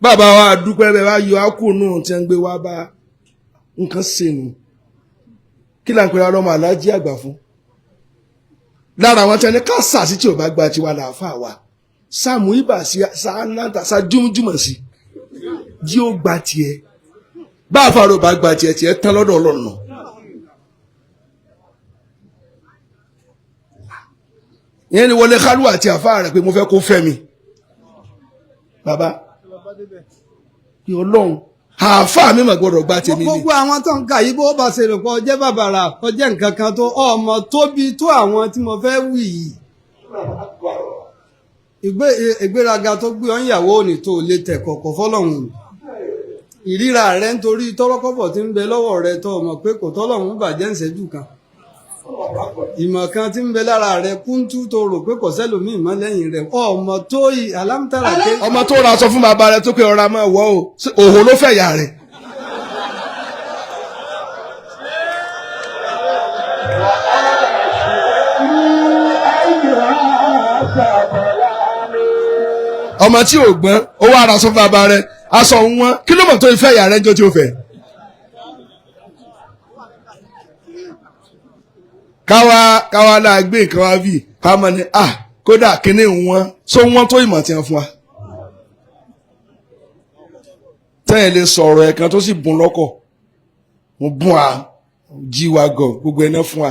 Bàbá wa dúpẹ́ bẹ́ẹ̀ bá yọ ákùnù tí wọ́n gbé wá bá nǹkan sẹ́nu. Kí là ń pera ọlọ́mọ aláàjì àgbà fún? Lára àwọn tí wọ́n ní ká sàsí tí ò bá gba tiwa làáfà wa. Sàmú ibà sí sàánàtà sàjúmùjúmọ̀ sí. Jí ó gba tiẹ̀. Bá àfàrò bá gba tiẹ̀ tiẹ̀ tán lọ́dọ̀ Ọlọ́run náà. Ìyẹn ni wọlé kálù àti àfáà rẹ̀ pé mo fẹ́ kó fẹ́ mi. Bàbá pé Ọlọ́run àáfàá mi mà gbọ́dọ̀ gba tèmi ni. Gbogbo àwọn tó ń kà yìí bó bá ṣe rò pé ọjẹ́ bàbàrà ọjẹ́ nǹkan kan tó ọmọ tóbi tó àwọn tí mo fẹ́ wì yìí. Ìgbéraga tó gbé ọ ń yàwó òní tó lè tẹ̀ kọ̀kọ̀ fọlọ́hún. Ìríra rẹ nítorí tọ́rọ́kọ́bọ̀ tí ń bẹ lọ́wọ́ rẹ tó mọ̀ pé kò tọ́lọ́hún bàjẹ́ ìṣẹ́jú kan. Ìmọ̀ kan tí ń bẹ lára rẹ kúntú tó rò pé kò sẹ́lòmíì mọ́ lẹ́yìn rẹ ọmọ tó alámútàrà ké. Ọmọ tó ra aṣọ fún bàbá rẹ tó pé ọ̀rá máa wọ̀ o, òhò ló fẹ́ yà rẹ̀. Ọmọ tí ò gbọ́n ó wá ra aṣọ fún bàbá rẹ, aṣọ wọn kí ló mọ̀ tó fẹ́ yà rẹ níjọ́ tí ó fẹ́. Káwa náà gbé nǹkan wá bì ká mọ̀ ní à kódà kíní wọn só wọn tó ìmọ̀ tí wọn fún wa. Tẹ́yìn lè sọ̀rọ̀ ẹ̀kan tó sì bùn lọ́kọ̀ mo bùn à jí wa gọ̀ gbogbo ẹ̀ náà fún wa.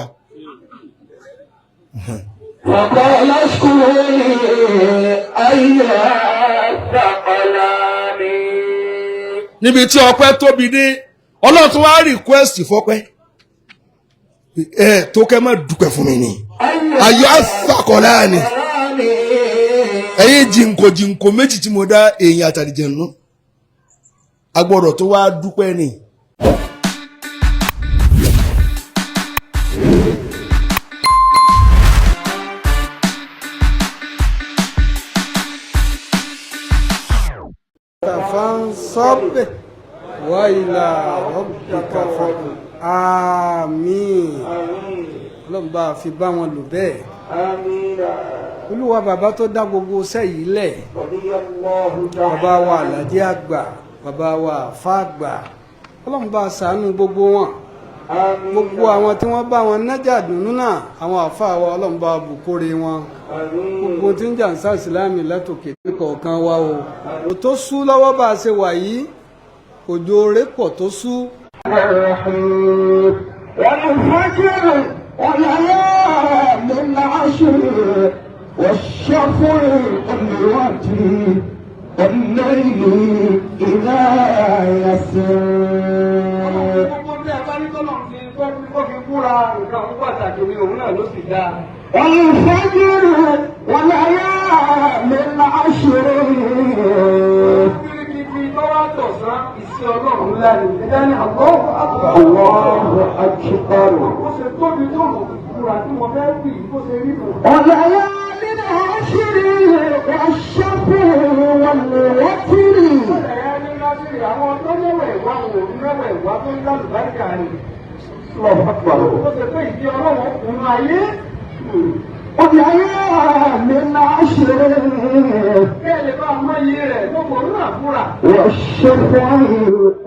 Níbi tí ọpẹ́ tóbi dé, Ọlọ́run tó wá rìkwẹ́sì fọ́pẹ́ ẹ tó kẹ́ má dúpẹ́ fún mi ni ayọ̀ àfàkọ́lá ni ẹ̀yin jìnkò jìnkò méjì tí mo dá èèyàn àtàlìjẹ̀nu a gbọ́dọ̀ tó wá dúpẹ́ ni. Fansab wa ila rabbika farghab. Àmín. Ọlọ́run bá fi bá wọn lò bẹ́ẹ̀. Olúwa bàbá tó dá gbogbo iṣẹ́ yìí lẹ̀. Bàbá wa Àlàjí àgbà, bàbá wa àfá àgbà. Ọlọ́run bá ṣàánú gbogbo wọn. Gbogbo àwọn tí wọ́n bá wọn nájà dùnú náà, àwọn àfá wa Ọlọ́run bá bùkóre wọn. Gbogbo tí ń jà ń sá ìsìlámì látòkè kọ̀ọ̀kan wa o. Kò tó sú lọ́wọ́ bá a ṣe wà yìí, òjò rẹ̀ pọ̀ tó sú. والفجر وليال العشر والشفع والوتر والليل إذا يسر. والفجر وليال العشر. الله أكبر. وليال العشر والشفع والوتر. الله أكبر. وليال العشر والشفع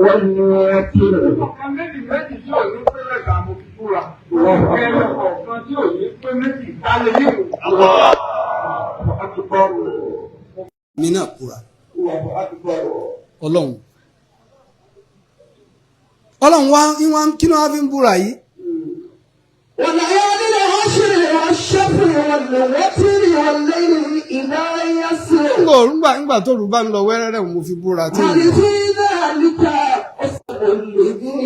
والوتر. الله أكبر. Mi náà kúra. Ọlọ́run. Ọlọ́run wá kí ló wá fi ń búra yìí? وليال العشر والشفع والوتر والليل إذا يسر. Ńgbà tó rú bá ń lọ wẹ́rẹ́rẹ́ mo fi búra tí. هل في ذلك قسم لذي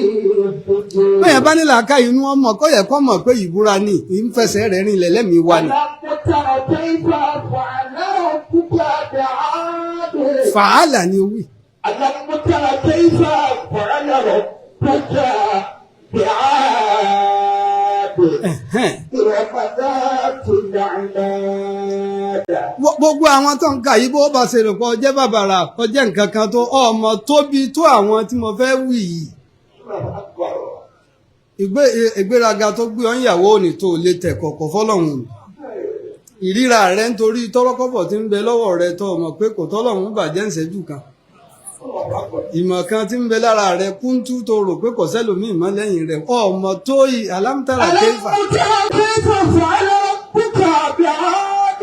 حجر؟ Bẹ́ẹ̀ bá ní làákàyè inú ọmọ kọ́ yẹ kọ́ mọ̀ pé ìbúra ni ìfẹsẹ̀ rẹ̀ rinlẹ̀ lẹ́mìí wa ni. ألم تر كيف فعل ربك بعاد؟ Fàálà ni wí. ألم تر كيف فعل ربك بعاد؟ إرم ذات العماد. Gbogbo àwọn tó ń kà yìí bó bá ṣe rò pé ọjẹ́ bàbàrà ọjẹ́ nǹkan kan tó ọmọ tóbi tó àwọn tí mo fẹ́ wì yìí. Ìgbéraga tó gbé ọ ń yàwó òní tó lè tẹ̀ kọ̀kọ̀ fọlọ́hún. Ìríra rẹ nítorí tọ́rọ́kọ́bọ̀ tí ń bẹ lọ́wọ́ rẹ tó mọ̀ pé kò tọ́lọ́hún bàjẹ́ ìṣẹ́jú kan. Ìmọ̀ kan tí ń bẹ lára rẹ kúntú tó rò pé kò sẹ́lòmíì mọ́ lẹ́yìn rẹ̀ ọmọ tó yìí alámútàrà kéfà. ألم تر كيف فعل ربك بعاد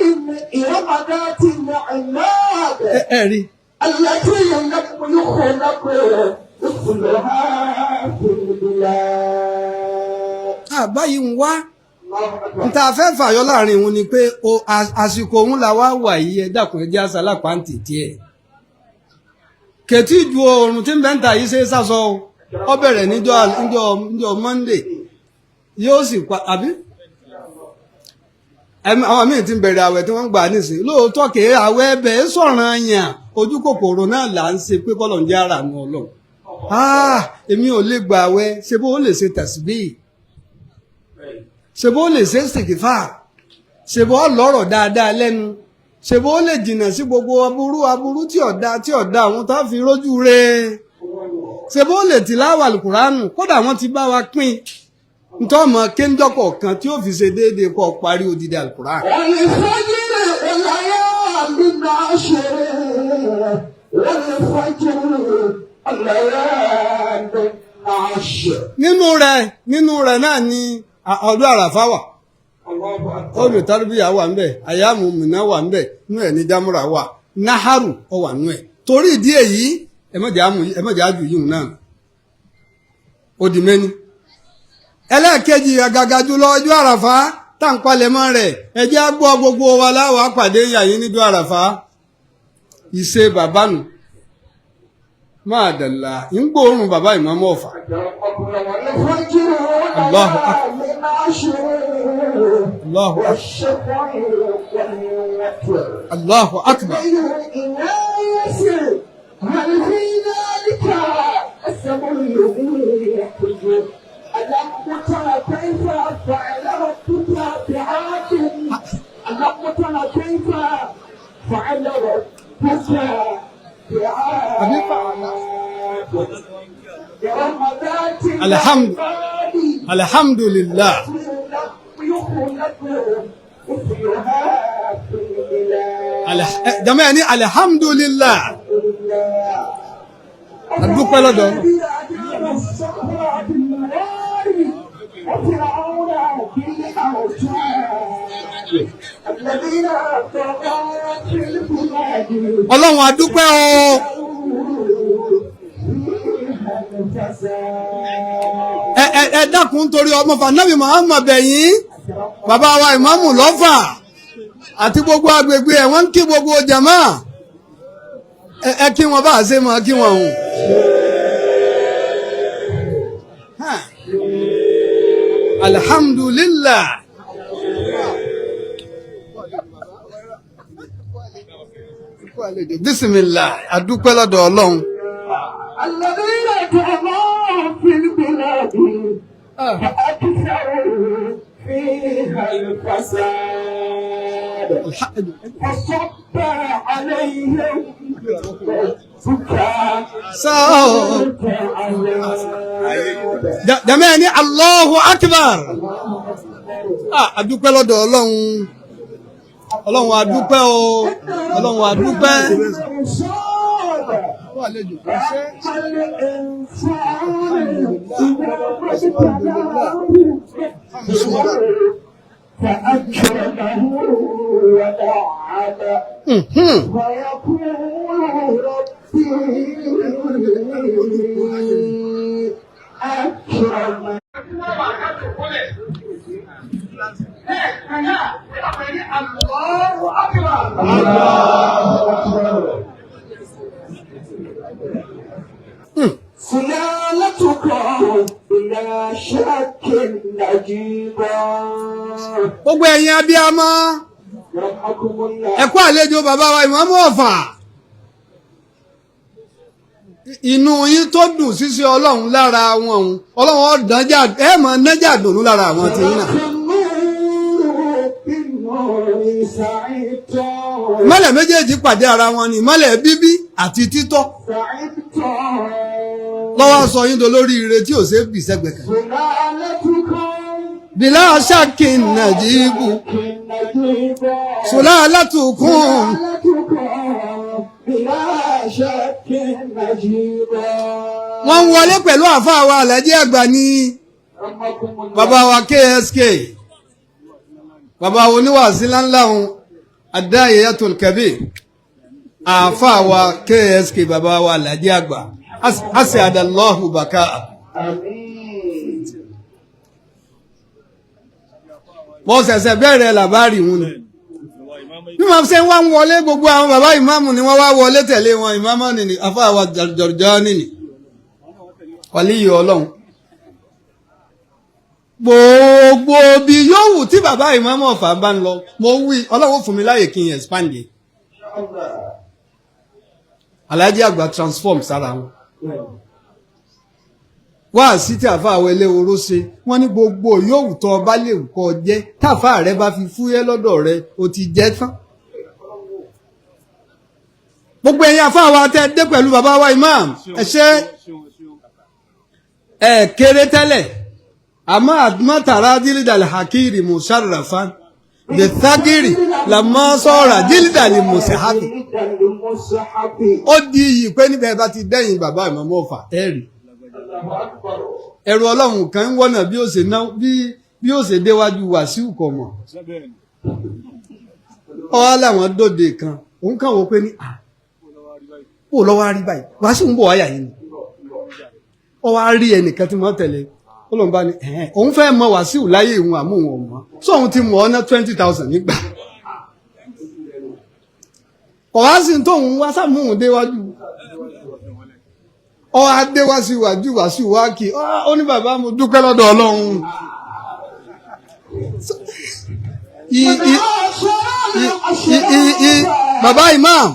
إرم ذات العماد Ẹ ẹ rí التي لم يخلق مثلها في البلاد. Àbáyé ń wá الله أكبر. n ta fẹ́ fàyọ láàrin òun ni pé o àsìkò òun la wá wà yìí. Ẹ dákun, ẹ jẹ́ àṣà lápáǹtì díẹ̀. Kẹ̀tí ju oòrùn tí ń bẹ́ ń ta yìí ṣe é sásọ o. Ó bẹ̀rẹ̀ níjọ́ Monday, yóò sì pa àbí àwọn míì ti ń bẹ̀rẹ̀ àwẹ̀ tí wọ́n ń gbà nísìnyí. Lóòótọ́ kèé àwẹ̀ ẹbẹ̀ ẹ sọ̀ràn yàn, ojú kòkòrò náà là ń ṣe pé kọ́lọ̀ ń jẹ́ ara nu Ọlọ́run. Ah, èmi ò lè gbà àwẹ̀. Ṣe bó lè ṣe tẹ̀síbíì, ṣe bó lè ṣe sìkìfà, ṣe bó lọ́rọ̀ dáadáa lẹ́nu, ṣe bó lè jìnnà sí gbogbo aburú aburú tí ọ̀dà tí ọ̀dà àwọn tá a fi rójú rẹ̀, ṣe bó lè tìláwà Alukùránù. Kódà wọ́n ti bá wa pín ntọ́ ọmọ kéńdọ́kọ̀ kan tí ó fi ṣe déédéé kọ́ parí odidi Alukùránù. والفجر وليال عشر والفجر وليال عشر. Nínú rẹ̀ náà ni ọdún Àràfá wà, olùtàrúbíyà wà ńbẹ̀, àyàmù mìíràn wà ńbẹ̀, nínú ẹ̀ ní jámúra wà, náhàrù ọ wà nínú ẹ̀. Torí ìdí èyí, ẹ má jẹ́ àjù yìí náà ó di méní. Ẹlẹ́ẹ̀kejì, àgàgà jùlọ ọjọ́ Àràfá tá ń palẹ̀mọ́ rẹ̀, ẹ jẹ́ á gbọ́ gbogbo wa láwàá pàdé yàyín níjọ́ Àràfá. Ìṣe bàbá nù máa dàlà ń gbóòórùn bàbá ìmọ̀ọ́mọ́ Ọ̀fà. والفجر الله أكبر. وليال عشر الله أكبر. والشفع والوتر. Allahu akbar. هل في ذلك قسم لذي؟ ألم تر كيف فعل ربك بعاد؟ ألم تر كيف فعل ربك بعاد إرم ذات الحمد. العماد Alhamdulillah. لم يخلق مثلها في البلاد. Jama ẹ ní alhamdulillah. Adúpẹ́ lọ́dọ̀. الذين طغوا في البلاد Ọlọ́run, adúpẹ́ o. فيها الفساد. Ẹ dákun, torí ọmọ fanabi Muhammad bẹ̀yìn, bàbá wa ìmáàmù lọ́fà àti gbogbo agbègbè ẹ̀, wọ́n ń kí gbogbo jama. Ẹ kí wọn bá a ṣe mọ kí wọn hùn. Ha. Alhamdulillah. Bismillah, adúpẹ́ lọ́dọ̀ Ọlọ́run. الذين طغوا في البلاد فأكثروا فيها الفساد فصب عليهم ربك Sáà. عذاب. Jàmẹ́ ẹ ní Allahu akbar. Ah, adúpẹ́ lọ́dọ̀ Ọlọ́run. Ọlọ́run, adúpẹ́ o. Ọlọ́run, adúpẹ́. فأكرمه ونعمه ويقول ربي أكرمن. الله أكبر. سلالتك بلا شك نجيبا. Gbogbo ẹ̀yin abiyamọ, يرحمكم الله. ẹ kú àlejò bàbá wa ìmáàmù Ọ̀fà. Inú yín tó dùn ṣíṣe Ọlọ́run lára wọn òun, Ọlọ́run ọ̀dánjà ẹ mọ̀ nájà dùnú lára àwọn tí ń nà. بالنور سعدت. Ìmọ́lẹ̀ méjèèjì pàdé ara wọn ni ìmọ́lẹ̀ bíbí àti títọ́ سعدت. Lọ́wọ́ sọ yín dolórí ire tí ò ṣe é bì sẹ́gbẹ̀ẹ́ kan. سلالتكم Bìlá ṣáàkì nàjíbù نجيبا. Sùlá alátùkún. سلالتكم بلا شك نجيبا. Wọ́n ń wọlé pẹ̀lú àfáà wa Alhaji àgbà ní bàbá wa KSK, bàbá wa oníwàásí ńláńlá òun Ad-Da'iyatul Kabir, àfáà wa KSK, bàbá wa Alhaji àgbà, as'adallahu baka. آمين. Wọ́n ṣẹ̀ṣẹ̀ bẹ̀rẹ̀ làbárì wọn ni bí wọ́n ṣe ń wá ń wọlé, gbogbo àwọn bàbá ìmáàmù ni wọ́n wá wọlé tẹ̀lé wọn. Ìmáàmù nìní, àfáà wa Jọ̀rọ̀jọ́ nìní, wàlíyé ọlọ́run. Gbogbo bí yòówù tí bàbá ìmáàmù Ọ̀fà bá ń lọ, mo wí ọlọ́run fún mi láyè kí n expand yìí. Alhaji àgbà transform sára wọn wá sí tí àfa àwọn eléworó ṣe. Wọ́n ní gbogbo yòówù tó ọba lè kọ jẹ́, táfà rẹ bá fi fúyẹ́ lọ́dọ̀ rẹ, o ti jẹ́ tán. Gbogbo ẹ̀yin àfa wa tẹ́ dé pẹ̀lú bàbá wa imam, ẹ ṣé, ẹ kéré tẹ́lẹ̀, àmọ́ àmọ́tàrà dílídàlì hakiri musharrafan bẹ̀tàgìrì làmọ́ sọ̀rọ̀ dílídàlì musahabi. Ó di iyì pé níbẹ̀ bá ti dẹ́yìn bàbá ìmọ̀mọ́ Ọ̀fà ẹ̀rì ẹ̀rù ọlọ́run kan ń wọ́nà bí ó ṣe ná bí ó ṣe déwájú Wàsíù kọ̀ mọ̀. Ọwọ́ làwọn dòde kan, òun kàn wọ́n pé ní à kó lọ́wọ́ á rí báyìí, Wàsíù ń bọ̀ wáyà yìí ni. Ó wá rí ẹnìkan tí wọ́n tẹ̀lé, ó lóun bá ní ẹ̀hẹ́n òun fẹ́ mọ Wàsíù láyé ìhun, àmọ́ òun ò mọ̀ sọ òun ti mọ̀ ọ́ ná 20,000 nígbà ọ̀wá sí tóun wá sàmúhùn déwájú ọ adé wá sí wájú Wàsíù wá kí ó ní bàbá, mo dúpẹ́ lọ́dọ̀ Ọlọ́run. Bàbá imam,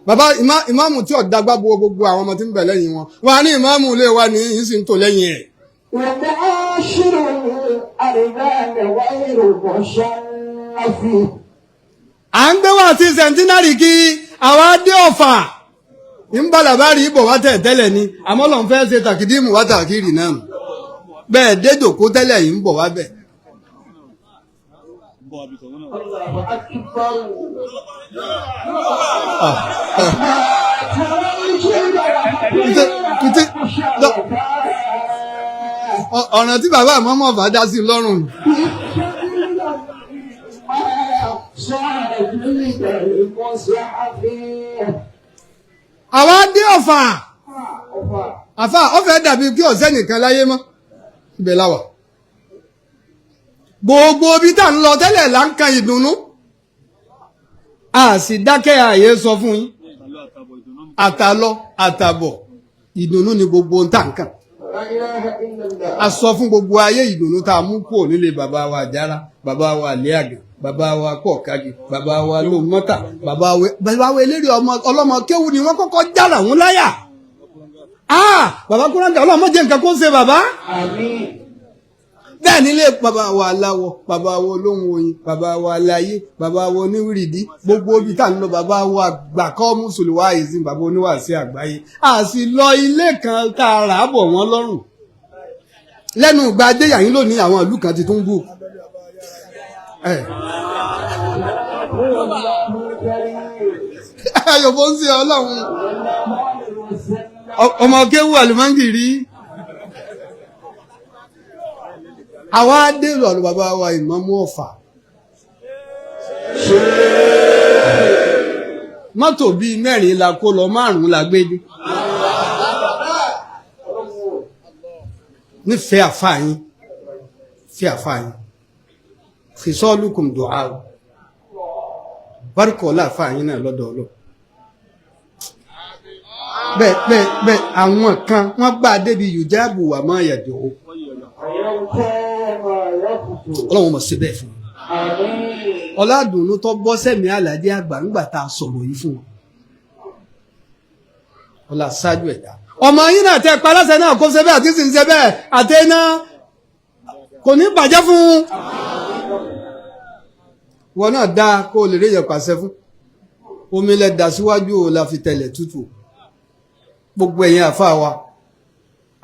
bàbá ìmáàmù tí ọ̀dàgbà bo gbogbo àwọn ọmọ tí ń bẹ lẹ́yìn wọn wọn á ní ìmáàmù ilé wa ní yìí sì ń tò lẹ́yìn ẹ̀. ومعاشر الأرذال غير مشرف. À ń gbé wá sí centenary kí àwa dé Ọ̀fà ń bá làbárí ibò wá tẹ̀ tẹ́lẹ̀ ni, àmọ́ lọ́n fẹ́ ṣe tàkìdímù wá tàkìrì náà bẹ́ẹ̀ déjòkó tẹ́lẹ̀ yìí ń bọ̀ wá bẹ̀. الله أكبر. ترى الجبل مشرفا. Ọ̀ràn tí bàbá àmọ́mọ́ Ọ̀fà dá sí lọ́rùn. صار جلد المصحف. Àwa dé Ọ̀fà, àfà ọ̀fẹ́ dàbí kí ọ̀sẹ́ nìkan láyé mọ́, ibẹ̀ la wà. Gbogbo ibi tá à ń lọ tẹ́lẹ̀ là ń kan ìdùnnú, a sì dákẹ́ ààyè sọ fún yín, àtàlọ àtàbọ̀ ìdùnnú ni gbogbo ohun tá à ń kàn. لا إله إلا الله. A sọ fún gbogbo ayé ìdùnnú tá a mú kúrò nílé bàbá wa Àjàrà, bàbá wa Àlẹ́àgàn, bàbá wa Kọ̀ọ̀kagì, bàbá wa Lómọ́tà, bàbá wa eléré ọmọ ọlọ́mọ kéwù ni wọ́n kọ́kọ́ jára wọn láyà. Ah, bàbá kúrẹ́ǹkà, ọlọ́mọ jẹ́ nǹkan kó ṣe bàbá. آمين. Bẹ́ẹ̀ nílé bàbá wa aláwọ̀, bàbá wa olóhùn oyin, bàbá wa aláyé, bàbá wa oníwìrìdí, gbogbo ibi tá à ń lọ, bàbá wa gbàkọ́ mùsùlùmí wa ìsìn bàbá oníwàásí àgbáyé, a sì lọ ilé kan tá a rà á bọ̀ wọ́n lọ́rùn lẹ́nu ìgbà adéyàyín lónìí. Àwọn ìlú kan ti tún bù ẹ̀. الله الكريم. Ayọ̀bọ̀ ń ṣe ọlọ́run. الله عليه وسلم. Ọmọ kéwú àlùmọ́ngìrì àwa dé lọ́dọ̀ bàbá wa ìmámù Ọ̀fà, mọ́tò bíi mẹ́rin la kó lọ, márùn-ún la gbé dé. Nífẹ̀ẹ́ àfáà yín, fẹ́ àfáà yín, kìsọ́ọ̀lùkùn dùá o, bárúkọ̀ láàfáà yín náà lọ́dọ̀ ọlọ́. Bẹ́ẹ̀ bẹ́ẹ̀ bẹ́ẹ̀, àwọn kan wọ́n bá a débi yùjáàbù wà máa yàjọ́ o. ويوم يخطو. Ọlọ́run mọ̀ sí bẹ́ẹ̀ fún un. آمين. Ọládùnú tó bọ́ sẹ́mi àlàdé àgbà ńgbà tá a sọ̀rọ̀ yìí fún wọn, ọlá ṣáájú ẹ̀dá ọmọ yín náà tẹ paláṣẹ náà kó ṣe bẹ́ẹ̀ àti sì ń ṣe bẹ́ẹ̀ àti iná kò ní bàjẹ́ fún un. Wọn náà dáa kó o lè rí èèyàn pàṣẹ fún omi lẹ dà síwájú o la fi tẹ̀lẹ̀ tútù. Gbogbo ẹ̀yin àfa wa,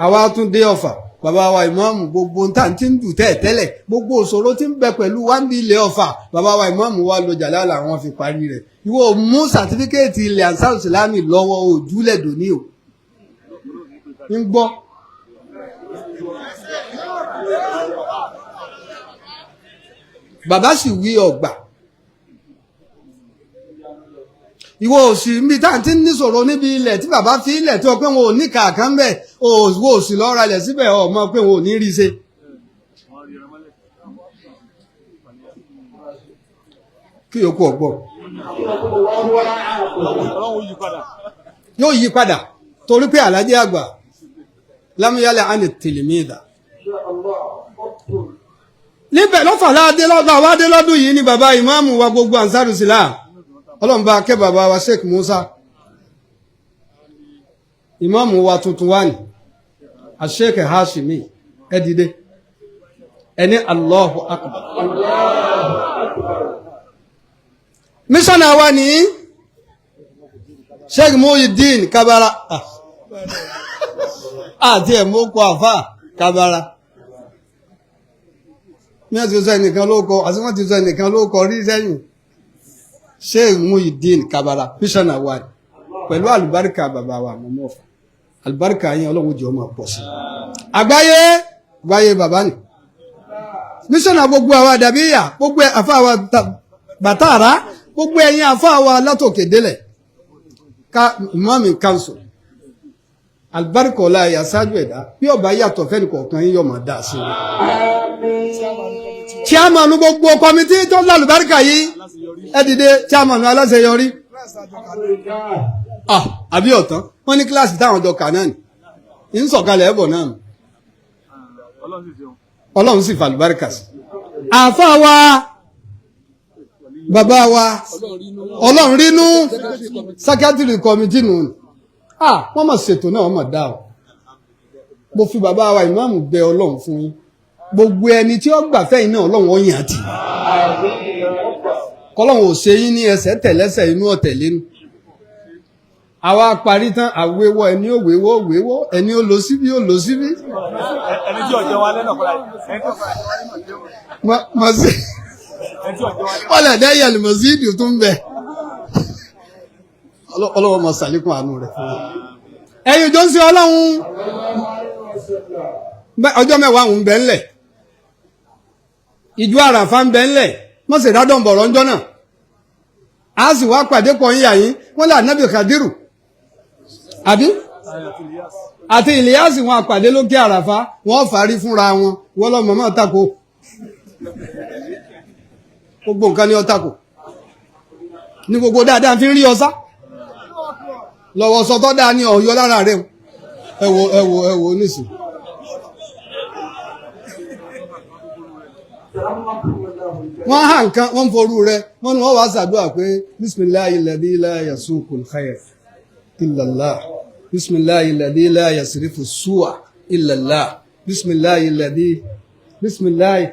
àwa tún dé Ọ̀fà. Bàbá wa ìmáàmù, gbogbo ń tà tí ń dù tẹ́ tẹ́lẹ̀, gbogbo òṣòro tí ń bẹ pẹ̀lú wá ń bí ilẹ̀ Ọ̀fà, bàbá wa ìmáàmù wa lo jàlálà wọn fi parí rẹ̀. Ìwọ mú sàtífíkẹ́ẹ̀tì ilẹ̀ Ansar Islami lọ́wọ́ òjúlẹ̀ dòní o ń gbọ́. Bàbá sì wí ọgbà. Ìwọ òsì níbi tá à ń tí ń níṣòro níbi ilẹ̀ tí bàbá fi ilẹ̀ tí o pé wọn ò ní kàkán bẹ́ẹ̀, òwò òsì lọ́ọ́ ralẹ̀ síbẹ̀, ọmọ pé wọn ò ní rí ṣe. Kí yòókù ọgbọ́ yóò yí padà torí pé Àlájì Àgbà lámúyálẹ̀ àni tìlímìdà níbẹ̀ lọ́fà láadé lọ́dún àwọn adé lọ́dún yìí ni bàbá ìmáàmù wa gbogbo Ansar Islam, ọlọ́run bá kẹ́ bàbá wa Sheikh Musa, ìmáàmù wa tuntun wá ní Sheikh Hashimi. Ẹ dìde, ẹni Allahu Akbar. Mísọ̀nà wa ní Sheikh Muhyiddin Kabara, àti ẹ̀mọ́kọ àfà Kabara ní àti sọ ẹnìkan ló kọ, àti wọ́n ti sọ ẹnìkan ló kọ rí sẹ́yìn. Sheikh Muhyiddin Kabara mísọ̀nà wa ní pẹ̀lú àlùbáríkà bàbá wa mọ̀mọ́ Ọ̀fà, àlùbáríkà yẹn ọlọ́run jẹ́ ọmọ pọ̀ sí àgbáyé àgbáyé bàbá ni mísọ̀nà gbogbo àwa dàbíyà, gbogbo àfa wa bàtàrà, gbogbo ẹ̀yin àfa wa látòkè délẹ̀ ká mọ́mí council, àlùbáríkà ọ̀la ẹ̀yà ṣáájú ẹ̀dá bí ọba yàtọ̀ fẹ́ni kọ̀ọ̀kan yín yọ̀ máa dà sí i. Chairman gbogbo kọmitì tó lálùbáríkà yìí, ẹ dìde, chairman aláṣeyọrí. Àbí ọ̀tán wọ́n ní kíláàsì táwọn jọ kà náà ní ń sọ̀kalẹ̀ ẹ̀bọ̀ náà, ọlọ́run sì fàlùbáríkà sí. Àfa wa bàbá wa ọlọ́run rínú sẹ́kẹ́tìrì kọmitì nù ní. Wọ́n mọ̀ ṣètò náà, wọ́n mọ̀ dá o. Mo fi bàbá wa ìmáàmù bẹ ọlọ́run fún yín, gbogbo ẹni tí ó gbà fẹ́yìn náà ọlọ́run ó yàn tì, kọ́lọ́run ò ṣe yín ní ẹsẹ̀ tẹ̀lẹ́sẹ̀ inú ọ̀tẹ̀ lẹ́nu. Àwa parí tán, àwéwọ́ ẹni ó wéwọ́ wéwọ́, ẹni ó lọ síbí ó lọ síbí. Ẹni tí ọjọ́ wa lẹ́nà kọ́ra ẹni tí Mọ̀ sí wọ́n lè dẹ́ yẹ̀lì mọ̀ sí ìdí tó ń bẹ̀. Ọlọ́wọ́ mọ̀ sàlékún àánú rẹ̀ fún wa. Ẹ̀yin tó ń ṣe ọlọ́run, ọjọ́ mẹ́wàá ń bẹ ńlẹ̀, ìjọ àràfà ń bẹ ńlẹ̀, mọ̀ sí ìdádọ̀nbọ̀rọ̀ ńjọ́ náà. A sì wá pàdé pọ̀ ń yà yín, wọ́n lè ànábì Kadiru àbí àti Ìlíyàsì wọn àpàdé lókè àràfà, wọ́n fàárí fúnra wọn, wọ́n lọ́ mọ̀mọ́ tako gbogbo nǹkan ní ọ̀tako ní gbogbo dáadáa fi ń rí ọsá lọ́wọ́ sọtọ́ dáa ní ọ̀yọ́ lára rẹ̀. Ẹ wo ẹ wo ẹ wo nísìn. Wọ́n hàn nǹkan, wọ́n ń forú rẹ̀, wọ́n ní wọ́n wá ṣàdúrà pé bisimilahi alladhi la yasukul khair illallah, bisimilahi alladhi la yasrifu su'a illallah, bisimilahi alladhi bisimilahi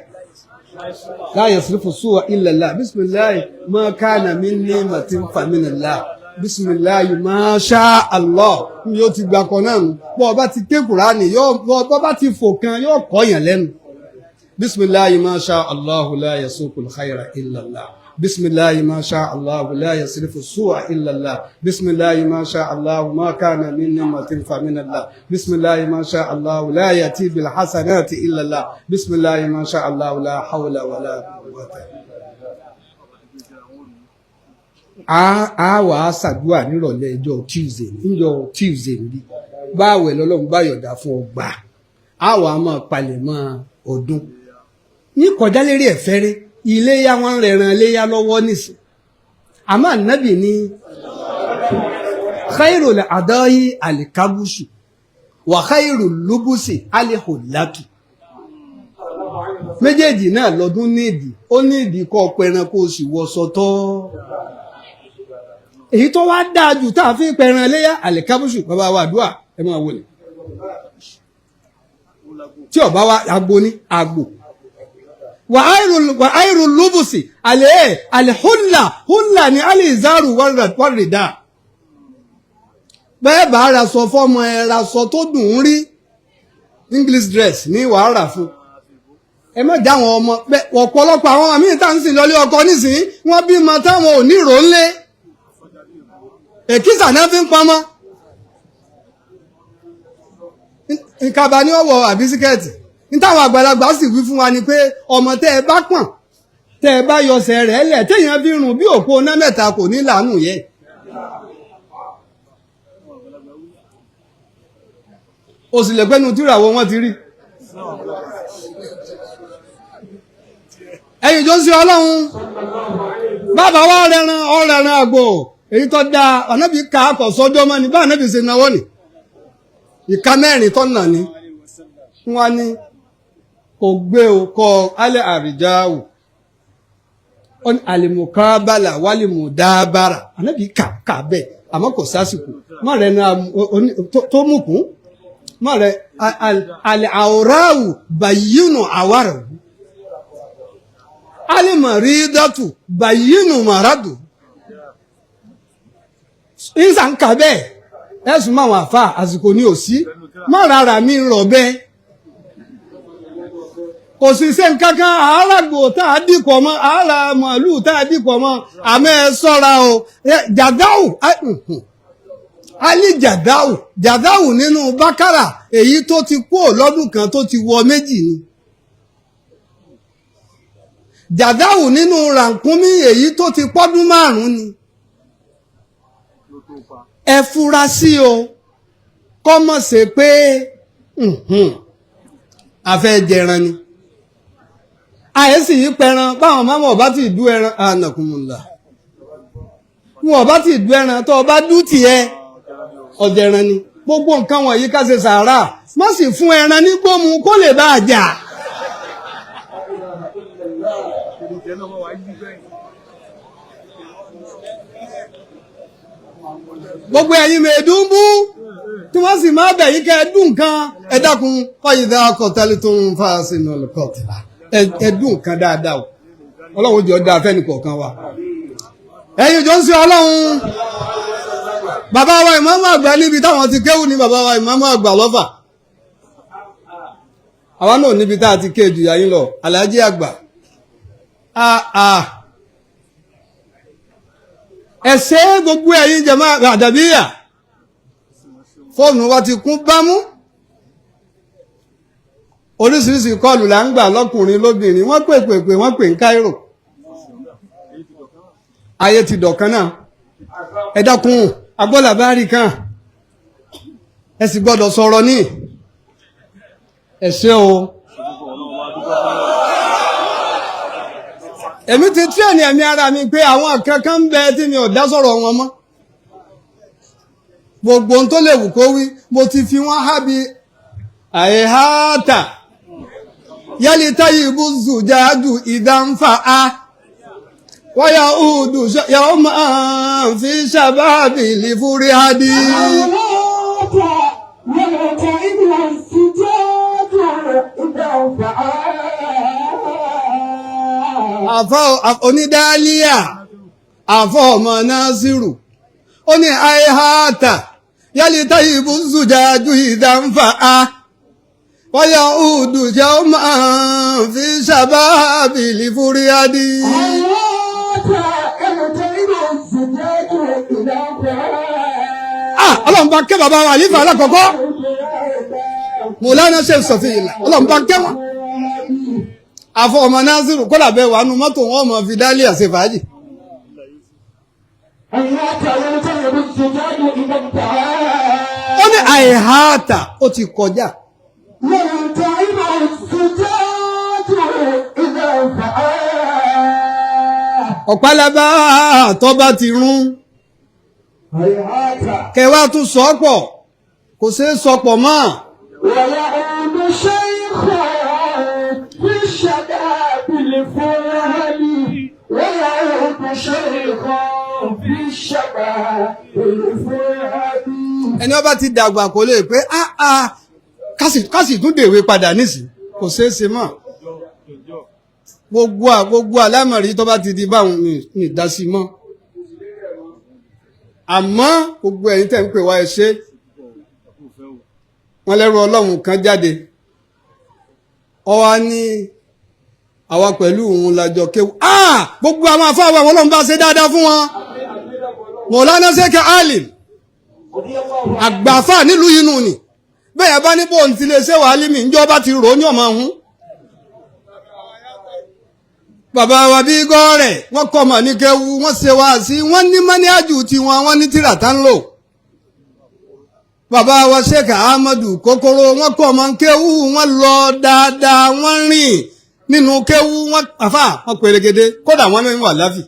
la yasrifu su'a illallah, bisimilahi ma kana min ni'matin fa minallah, bisimilahi ma sha Allah. Yóò ti gbà kan náà nù, bọ́ ọba ti ké Kùránì, bọ́ ọba ti fò kan yóò kọ́ yàn lẹ́nu. Bisimilahi ma sha Allah la yasukul khayra illallah, bisimilahi ma sha Allah la yasrifu su'a illallah, bisimilahi ma sha Allah ma kana min ni'matin fa minallah, bisimilahi ma sha Allah la yati bil hasanati illallah, bisimilahi ma sha Allah la hawla wala quwwata. A wà á ṣàdúrà nírọ̀lẹ́ ọjọ́ Tuesday, níjọ́ Tuesday níbí báwẹ̀ lọ́lọ́run bá yọ̀dá fún ọgbà, a wà á máa palẹ̀ mọ́ ọdún ní kọjá lérí ẹ̀fẹ́rẹ́ iléyá, wọn rẹ̀ràn iléyá lọ́wọ́ nísìn. Àmọ́ ànábì ní khairul adahi alikabusu wà khairul lubusi aliholatu, méjèèjì náà lọ́dún nídìí, ó nídìí kọ́ pẹran kó o sì wọṣọ tọ́ èyí tó wá dáa jù tá a fi pẹran iléyá alikabusu. Bàbá wa àdúrà ẹ máa wọlé tí ọba wa agbo ní agbo wà áìrù lúbùsì àlẹ́ àlẹ́húlà húlà ní alìzárù wárìdá. Bẹ́ẹ̀ bá ra sọ fọ́mọ ẹ, ra sọ tó dùn ún rí, English dress ní wàhálà fún. Ẹ má já àwọn ọmọ pẹ. Ọ̀pọ̀lọpọ̀ àwọn àmì tá ń sìn lọlé ọkọ nísìnyí, wọ́n bímọ táwọn ò ní ìrò ńlé, èkìsà náà fi ń pamọ́ ìkàbà ní ọwọ́ àbí síkẹ́ẹ̀tì. Ní táwọn àgbàlagbà sì wí fún wa ni pé ọmọ tẹ́ ẹ bá pọ̀n, tẹ́ ẹ bá yọsẹ̀ rẹ̀ lẹ̀, téèyàn fi rùn bí òpó ná mẹ́ta, kò ní làánù yẹ. O sì lè pẹ́nu tíra wo wọ́n ti rí. Ẹ̀yìn tó ń ṣe ọlọ́run bàbá wa rẹran ọ̀rẹ̀ran àgbò èyí tó dáa, ọ̀nàbí ká kọ̀ sọ́jọ́ mọ́ ni bá ànábì ṣe náwó ni ìka mẹ́rin tó nà ní. Wọ́n ní kò gbé o kọ alẹ́ àrìjáwò àlìmùkábàlà wàlìmùdábàrà, ànábì kà kà bẹ́ẹ̀, àmọ́ kò sásìkò má rẹ̀ na tó mú kún má rẹ̀ àlẹ́ àwòráwù bàyínú àwárà alìmọ̀rídàtù bàyínú màràdù ìsà ń kà bẹ́ẹ̀. Ẹ̀sùn máa wà fà àsìkò ní òsí má rárá mi rọ̀ bẹ́ẹ̀, kò sì ṣe nǹkan kan. Àáràgbò tá a dìpọ̀ mọ́, àárà màálù tá a dìpọ̀ mọ́, àmọ́ ẹ sọ́ra o. Jàdáwù alí jàdáwù jàdáwù nínú bákàrà èyí tó ti kú lọ́dún kan tó ti wọ méjì ni. Jàdáwù nínú rànkúnmí èyí tó ti pọ́dún 5 ni. Ẹ fura sí o, kọ́mọ̀ ṣe pé àfẹ́ jẹran ni àyè sì yí pẹran báwọn máma ọba ti dú ẹran ànàkùnmùlà wọn ọba ti dú ẹran tó ọba dú tiẹ̀ ọ̀jẹ̀ran ni. Gbogbo nǹkan wọ̀nyí ká ṣe sàárà, má sì fún ẹran ní gbómu kó lè bá a jà. Gbogbo ẹ̀yin mẹ̀ẹ́dúnbú tí wọ́n sì máa bẹ̀ yín kẹ́ ẹ dùn kan, ẹ dákun kọ́yìdá kọ̀tẹ́lì tó ń fa sínú kọ̀tìlá, ẹ dùn kan dáadáa o. Ọlọ́run jọ dáa fẹ́ni kọ̀ọ̀kan wa. Ẹ̀yin jọ ń ṣe ọlọ́run. Bàbá wa ìmáàmù àgbà níbi táwọn ti kéwù ní bàbá wa ìmáàmù àgbà lọ́fà. Àwa náà níbi tá a ti ké jù yà yín lọ, Àlàájì àgbà. Ẹ ṣé gbogbo ẹ̀yin jẹ̀mọ́ àdàbíyà, fóònù wa ti kún bámú. Oríṣiríṣi kọlù là ń gbà lọ́kùnrin lóbìnrin, wọ́n pè pè pè, wọ́n pè ń Cairo. Ayé ti dọ̀kan náà. Ẹ dákun, agbọ́làbárì kan, ẹ sì gbọ́dọ̀ sọ̀rọ̀ ní. Ẹ ṣé o. Èmi ti tírẹ̀nì ẹ̀mí ara mi pé àwọn kankan ń bẹ tí mi ò dá sọ̀rọ̀ wọn mọ́. Gbogbo ohun tó lè wù kó wí, mo ti fi wọ́n hábi àìháàtà yálì táyì ibùsùn jáàdù ìdánfà á wáyà údù yàwó máa fi ṣàbábì lè fúrí hádì. Àfọ́ onídàálíà, àfọ́ ọmọ Násírù, ó ní àìháàtà yálì táyì ibùsùn jáàdù ìdánfà á wáyà údù yàwó máa fi ṣàbábì lè fúrí hádì. Ọlọ́run bá kẹ́ bàbá wa àlífà alákọ̀ọ́kọ́ Mọ̀lánà Sheikh Sọ̀fíìlà, ọlọ́run bá kẹ́ wọn. Àfọ ọmọ Násírù kọ́lá bẹ́ẹ̀ wà nù mọ́tò wọn ọmọ fi dálé àṣẹ fàájì. Ó ní àìháàtà ó ti kọjá. Ọ̀pálábá tó bá ti rún kẹwàá tún sọ́pọ̀ kò ṣeé sọpọ̀ mọ́. Ẹni ọba ti dàgbà kò lè pé kásì tún dèwé padà nísìn, kò ṣeé ṣe mọ́. Gbogbo àlámọ̀rí tó bá ti di báwọn ní ìdásí mọ́. Àmọ́ gbogbo ẹ̀yin tẹ́ ń pè wá, ẹ ṣé. Wọ́n lẹ́rú ọlọ́run kan jáde Ọwa ní àwa pẹ̀lú òun lájọ kéwú. Gbogbo àwọn afáwà wọn lọ́n bá ṣe dáadáa fún wọn. Mọ̀lánà Sheikh Alim àgbàfà nílùú inú ni bẹ́ẹ̀ bá ní bóun ti lè ṣe wà álímì ńjọba ti rò ó ní ọmọ ọ̀hún. Bàbá wa bí gọ́ọ̀rẹ̀ wọ́n kọ́ mọ̀ ní kéwú, wọ́n ṣe wá sí, wọ́n ní mọ́níájù tiwọn, wọ́n ní tírà tá ń lò. Bàbá wa Sheikh Ahmadu Kòkòrò wọ́n kọ́ mọ̀ kéwú, wọ́n lọ dáadáa, wọ́n rìn nínú kéwú, wọ́n àfà wọ́n pèrègede, kódà wọ́n mẹ́rin wà láfì.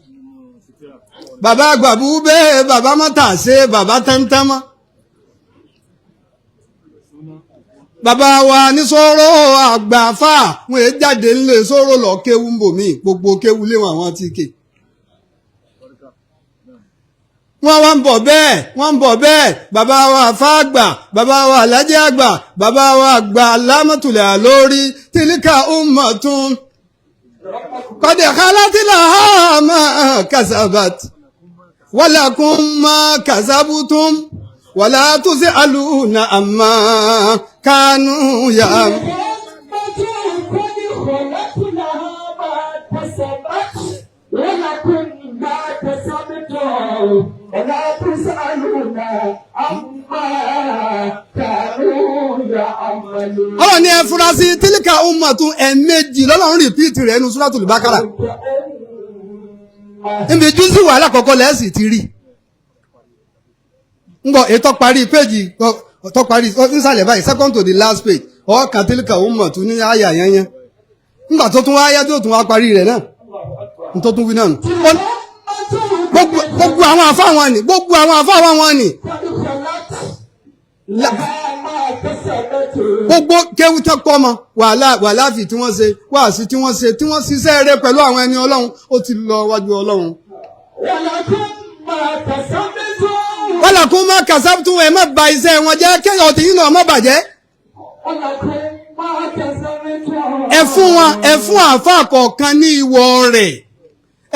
Bàbá àgbàbú bẹ́ẹ̀, bàbá mọ́tà ṣe, bàbá tẹ́ntẹ́mọ́. Bàbá wa ní sọ̀rọ̀ àgbàfà wọn èé jáde ńlẹ̀ sọ̀rọ̀ lọ kéwú ń bò mí, gbogbo kéwú léwọn àwọn ti kè. Wọ́n wá ń bọ̀ bẹ́ẹ̀, wọ́n ń bọ̀ bẹ́ẹ̀, bàbá wa àfá àgbà, bàbá wa alájẹ́ àgbà, bàbá wa àgbà lámọ̀tòlẹ̀ àlórí, tìlíkà ummatun qad khalat laha ma kasabat walakum ma kasabtum wala tus'aluna amma kanu ya. Ọlọ́run ní ẹ fura sí tílíkà ummatun ẹ̀ẹ̀mejì lọ́lọ́run rìpíìtì rẹ̀ nínú Suratul Baqara. Níbi júùsì wàhálà kọ̀ọ̀kan lẹ́sìn ti rí. Ngbọ ètò parí péjì tó parí nísàlẹ̀ báyìí, second to the last page, ọ̀ọ́kà tílíkà ummatun ní àyà yẹnyẹn. Nígbà tó tún wá yá tó tún wá parí rẹ̀ náà, tó tún wí náà nù. Gbogbo àwọn àfáà wọn ni, gbogbo àwọn àfáà wọn ni. Gbogbo kéwú tẹ́ kọ́ mọ wàhálà fi tí wọ́n ṣe, wàásì tí wọ́n ṣe, tí wọ́n ṣiṣẹ́ rẹ̀ pẹ̀lú àwọn ẹni Ọlọ́run, ó ti lọ wájú Ọlọ́run. Walakum ma kasabtum, ẹ má ba iṣẹ́ wọn jẹ́, kéèyàn tí yín náà má bàjẹ́. Ẹ fún wọn, ẹ fún àáfàá kọ̀ọ̀kan ní ìwọ rẹ̀,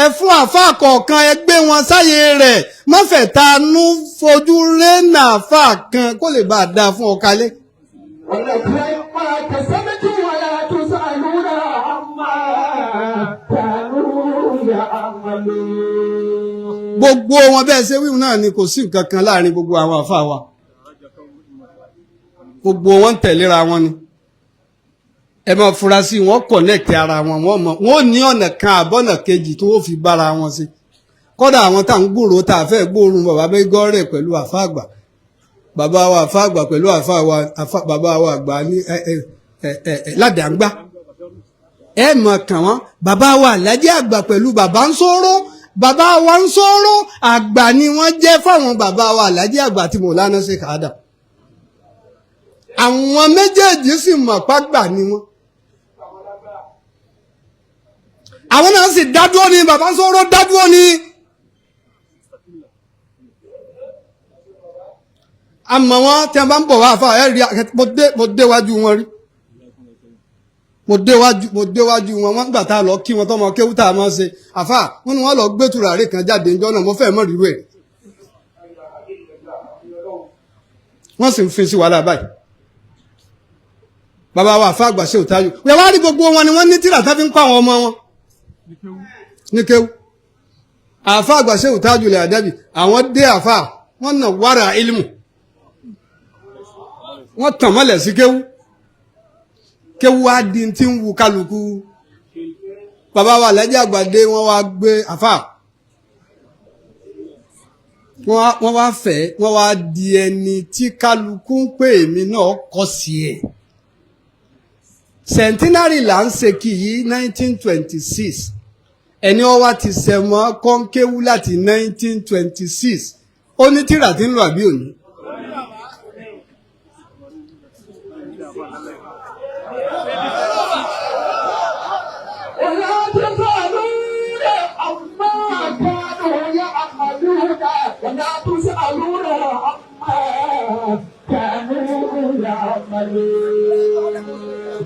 ẹ fún àáfàá kọ̀ọ̀kan, ẹ gbé wọn sáyé rẹ̀, má fẹ́ tanú fojú rénà àáfàá kan kó lè bá a dáa fún ọ kalẹ̀. Gbogbo wọn bẹ́ẹ̀ ṣe wíwù náà ni, kò sí nǹkan kan láàrin gbogbo àwọn àáfàá wa, gbogbo wọn tẹ̀léra wọn ni. Ẹ máa fura sí wọn, kọ̀nẹ́ẹ̀tì ara wọn, wọ́n mọ̀ wọ́n ní ọ̀nà kan àbọ̀nà kejì tó fi bára wọn sí. Kódà àwọn tá à ń gbòòrò tá a fẹ́ gbóòórùn bàbá bẹ́gọ́rẹ̀ pẹ̀lú àfáà àgbà, bàbá wa àfáà àgbà pẹ̀lú àfáà wa, bàbá wa àgbà ní ládàágbà, ẹ mọ̀ kàn wọ́n. Bàbá wa àlájẹ́ àgbà pẹ̀lú bàbá ń sọ̀rọ̀, bàbá wa ń sọ̀rọ̀ àgbà ni wọ́n jẹ́ fáwọn bàbá wa àlájẹ́ àgbà tí mo lánàá ṣe kàádà. Àwọn méjèèjì sì mọ̀ pàgbà ni wọ́n. Àwọn náà sì dádúró ni, bàbá ń sọ̀rọ̀ dádúró ni. Àmọ́ wọn tí wọ́n bá ń bọ̀ wá àfa ẹ̀ rí, mo déwájú wọn rí, mo déwájú wọn, wọ́n gbà tá a lọ kí wọn tọmọ kéwú tá a máa ṣe àfa, wọn ni wọ́n lọ gbé tùràrí kan jáde níjọ́ náà, mo fẹ́ mọ̀ rírú ẹ̀. Wọ́n sì ń fi sí wàhálà báyìí. Bàbá wa àfa àgbà ṣe òtáyò wọ́n wá rí gbogbo wọn ni wọ́n ní tírà tá fi ń kọ́ àwọn ọmọ wọn ní kéwú. Àfa àgbà ṣe òtáyò lè àdábì, àwọn dé àfa wọn nà wàrà ilmu, wọ́n tàn mọ́lẹ̀ sí kéwú. Kéwú wá di tí ń wu kálukú. Bàbá wa lẹ́jẹ̀ àgbàdé wọ́n wá gbé àfà, wọ́n wá fẹ́, wọ́n wá di ẹni tí kálukú ń pè mí náà kọ́ sí ẹ̀. Centenary là ń ṣe kì í 1926, ẹni ó wá ti sẹ̀mọ́ kọ́ńkéwú láti 1926, ó ní tírà tí ń lò àbí òní.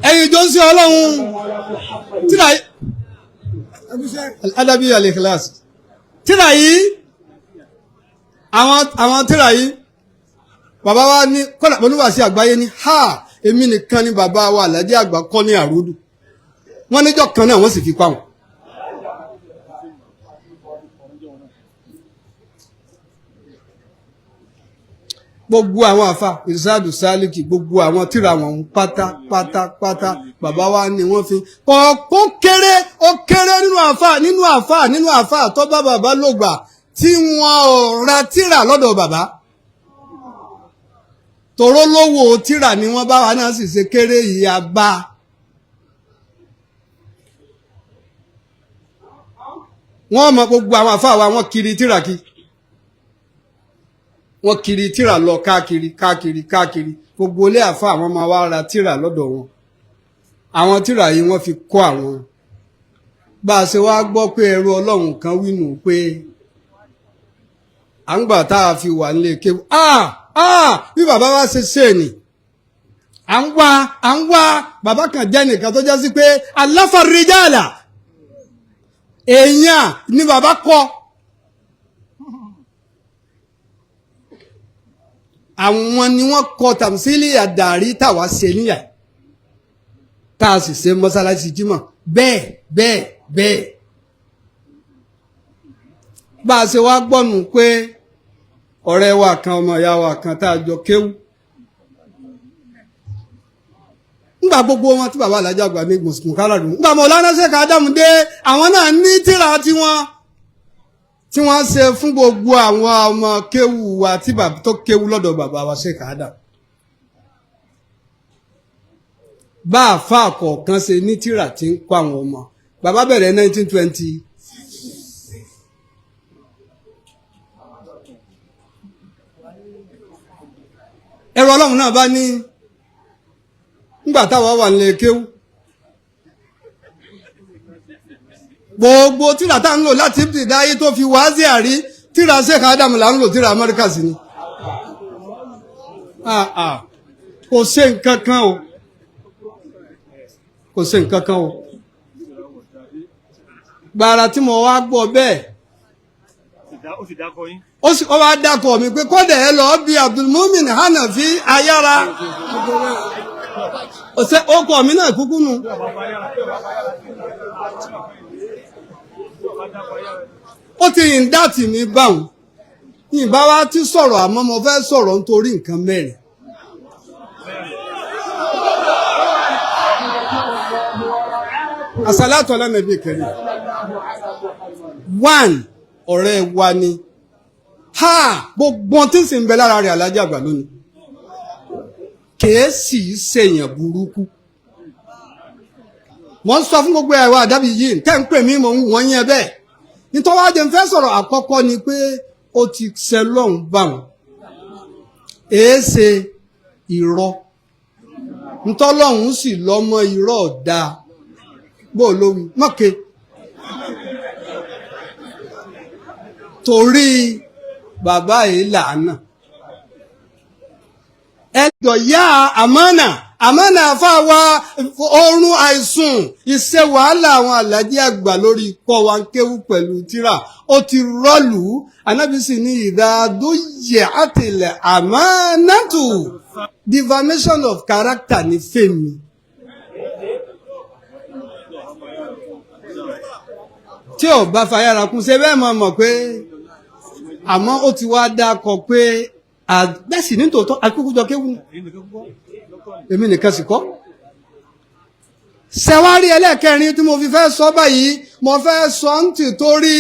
Ẹ̀yin jọ ń ṣe Ọlọ́run tíra Adabi al-Ikhlas tíra yìí, àwọn tíra yìí bàbá wa ní kọ́lá olúwa sí àgbáyé ní ha, èmi nìkan ni bàbá wa Àlàjí àgbà kọ́ ní àrúdù. Wọ́n níjọ́ kan náà wọ́n sì fi pa wọn. Gbogbo àwọn àfa ìsáàdù sálíkì, gbogbo àwọn tíra wọn ń pátá pátá pátá, bàbá wa ni wọ́n fi kọ̀ọ̀kọ́ kéré, ó kéré nínú àfa, nínú àfa, nínú àfa tó bá bàbá lògbà tí wọn ò ra tíra lọ́dọ̀ bàbá. Tòró lówó tíra ni wọ́n bá wa náà sì ṣe kéré ìyá bá. Wọ́n mọ gbogbo àwọn àfa wa, wọ́n kiri tíra kí wọ́n kiri tíra lọ káàkiri káàkiri káàkiri. Gbogbo ilé àfa àwọn máa wá ra tíra lọ́dọ̀ wọn. Àwọn tíra yìí wọ́n fi kọ́ àwọn. Bá a ṣe wá gbọ́ pé ẹrú Ọlọ́run kan wínú pé à ń gbà tá a fi wà nílé kéwù, bí bàbá wa ṣe ṣe ni à ń wá, à ń wá bàbá kan jẹ́ nìkan tó jẹ́ sí pé aláfarijàlà èèyàn ni bàbá kọ́. Àwọn ni wọ́n kọ tàmsílì àdàrí táwa ṣe níyà tá a sì ṣe mọ́sálásí jímọ̀ bẹ́ẹ̀ bẹ́ẹ̀ bẹ́ẹ̀. Bá a ṣe wá gbọ́nù pé ọ̀rẹ́ wa kan, ọmọ ìyá wa kan tá a jọ kéwú ńgbà gbogbo wọn tí bàbá alájà gbà ní mùsùlùmí kálàdùn ńgbà Mọ̀lánà Sheikh Ádámù dé, àwọn náà ní tírà tiwọn tí wọ́n ṣe fún gbogbo àwọn ọmọ kéwú wa tí bàbá tó kéwú lọ́dọ̀ bàbá wa Sheikh Ádámù. Bá àfa kọ̀ọ̀kan ṣe ní tírà tí ń kọ́ àwọn ọmọ. Bàbá bẹ̀rẹ̀ 1920. Ẹ̀rọ Ọlọ́run náà bá ní ńgbà táwa wà nílé kéwú, gbogbo tíra tá ń lò láti ìdáyé tó fi wáázì àrí, tíra Sheikh Ádámù là ń lò, tíra Amẹ́ríkà sí ni. Kò ṣe nǹkan kan o, kò ṣe nǹkan kan o. Gbàrà tí mo wá gbọ́ bẹ́ẹ̀, Ó sì dákọ yín. ó sì ó wá dákọ̀ mi pé kọ́dẹ̀ ẹ lọ bí Abdulmumin Hanafi ayára ọ̀sẹ̀ ọkọ̀ mi náà kúkú nu. Ó ti yìn dátì mi báwọn yìnbá wa ti sọ̀rọ̀, àmọ́ mo fẹ́ sọ̀rọ̀ nítorí nǹkan mẹ́rin. Àsàlátù ala nàbí kẹrin. One, ọ̀rẹ́ wa ni ha, gbogbo tí ń sì ń bẹ lára rẹ̀ alájà àgbà lónìí kèésì ṣèyàn burúkú. Wọ́n sọ fún gbogbo ẹ̀rọ àdábì yìí tẹ́ ń pè mí, mò ń wọ́n yẹn bẹ́ẹ̀. Nítorí wájú ń fẹ́ sọ̀rọ̀ àkọ́kọ́ ni pé ó ti ṣe lọ́hùn bá wọn. Èéṣe irọ́ ntọ́lọ́hún sì lọ́mọ irọ́ ọ̀dà bó lówí mọ́ke torí bàbá yìí làánà ẹjọ yá àmánà àmánà fáwa oorun àìsùn iṣẹ́ wàhálà àwọn alájí àgbà lórí ikọ́ wa ń kéwú pẹ̀lú tíra ó ti rọ́ọ̀lù. Anábìsì ní ìdádóyè àtìlẹ̀ àmánàtù defamation of character ní fèmí. Tí ò bá fayára kún ṣe bẹ́ẹ̀ mọ̀ mọ̀ pé àmọ́ ó ti wá dákọ pé àgbẹ̀sì ní tòótọ́ àkókòjọ kéwú èmi nìkan sì kọ́. Ṣẹ̀wárí ẹlẹ́ẹ̀kẹrin tí mo fi fẹ́ sọ báyìí, mo fẹ́ sọ ń tì torí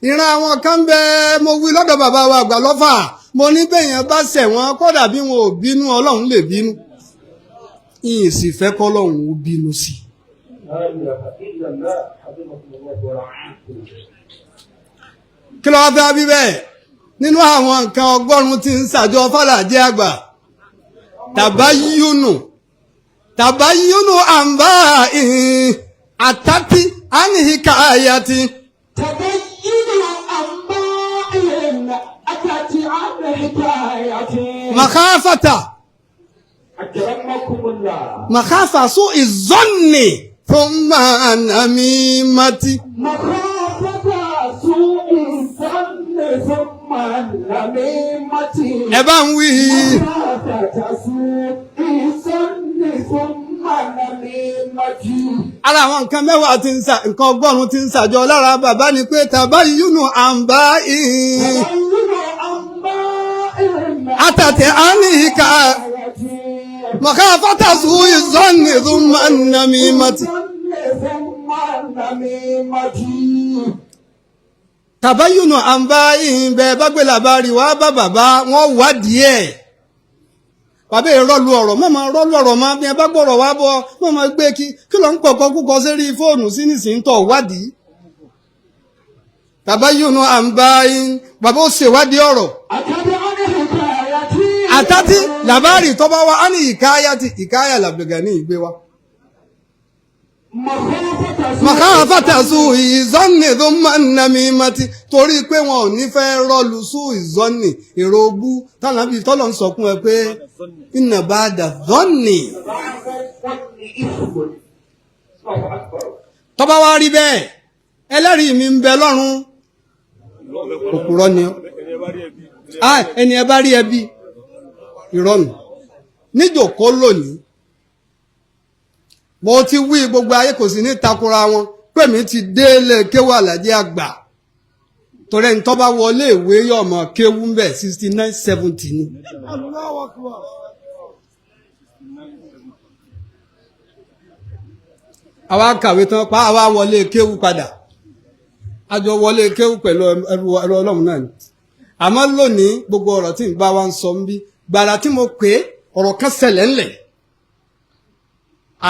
ìran àwọn kan bẹ, mo wí lọ́dọ̀ bàbá wa àgbà lọ́fà, mo ní bẹ́yẹn bá ṣẹ̀ wọ́n kódà bí wọn ò bínú Ọlọ́run lè bínú, ìyìn sì fẹ́ kọ́lọ́run ó bínú sí i. Kí ló wá fẹ́ bí bẹ́ẹ̀ nínú àwọn nǹkan 100 tí ń ṣàjọ fàlàjẹ́ àgbà tàbáyúnù tàbáyúnù àǹbá ìhìn àtàtì àníhìkà àyàtì. Tàbáyúnù àǹbá ìhìn àtàtì àníhìkà àyàtì. Màkàfàtà. Akramakumullah. Màkàfà sún ìzọ́nì thumma nàmímàtì. Màkàfàtà sún ìzọ́nì thumma nàmímàtì. Ẹ bá ń wí. Màkàfàtà sún ìzọ́nì thumma nàmímàtì. Ara àwọn nǹkan 10 tí ń sa nǹkan 100 tí ń sàjọ lára bàbá ni pé tàbá yúnú àǹbá ìhìn. Àtàtẹ̀ á ní ìka mọ̀ká fátàsù ìzọ́nì thumma an-namimati. Tàbá yúnú àǹbá ìhìn bẹ́ẹ̀ bá gbé làbárí wá bá bàbá wọn wádìí ẹ̀. Bàbá ìrọ́lù ọ̀rọ̀ mọ́ máa rọ́lù ọ̀rọ̀ máa bí ẹ bá gbọ́rọ̀ wá bọ́ mọ́ máa gbé kí kí ló ń pọ̀kọ́ kúkọ sérí fóònù sí nísìnyí tó wádìí. Bàbá yónú à ń bá yín bàbá ó ṣèwádìí ọ̀rọ̀. Àtàtì làbárì tó bá wá á ní ìkáyà ti ìkáyà làbẹ̀gà ní ìgbé wa. Màkà fàtàsù ìzọ́nì tó máa ń nà mí mọ́tí torí pé wọn ò ní fẹ́ rọ́ọ̀lù sú ìzọ́nì èrò ogú tánàbí tọ́lọ̀ ń sọkún ẹ pé ìnà bá dà zọ́nì. Tọ́ba wá rí bẹ́ẹ̀ ẹlẹ́rìí mi ń bẹ lọ́run òpùrọ́ ni ọ́ ẹni ẹ bá rí ẹbí ìrọ̀nù níjòkó lónìí. Mo ti wí gbogbo ayé kò sí ní takora wọn pé mi ti délé kéwú Àlàjí àgbà torí ẹni tó bá wọlé ìwé yọmọ kéwú ń bẹ 69-70 ni. Àwa kàwé tán pa àwa wọlé kéwú padà a jọ wọlé kéwú pẹ̀lú ẹrú Ọlọ́run náà ni. Àmọ́ lónìí gbogbo ọ̀rọ̀ tí ń bá wa ń sọ ń bí gbàrà tí mo pè é ọ̀rọ̀ kan ṣẹlẹ̀ ńlẹ̀.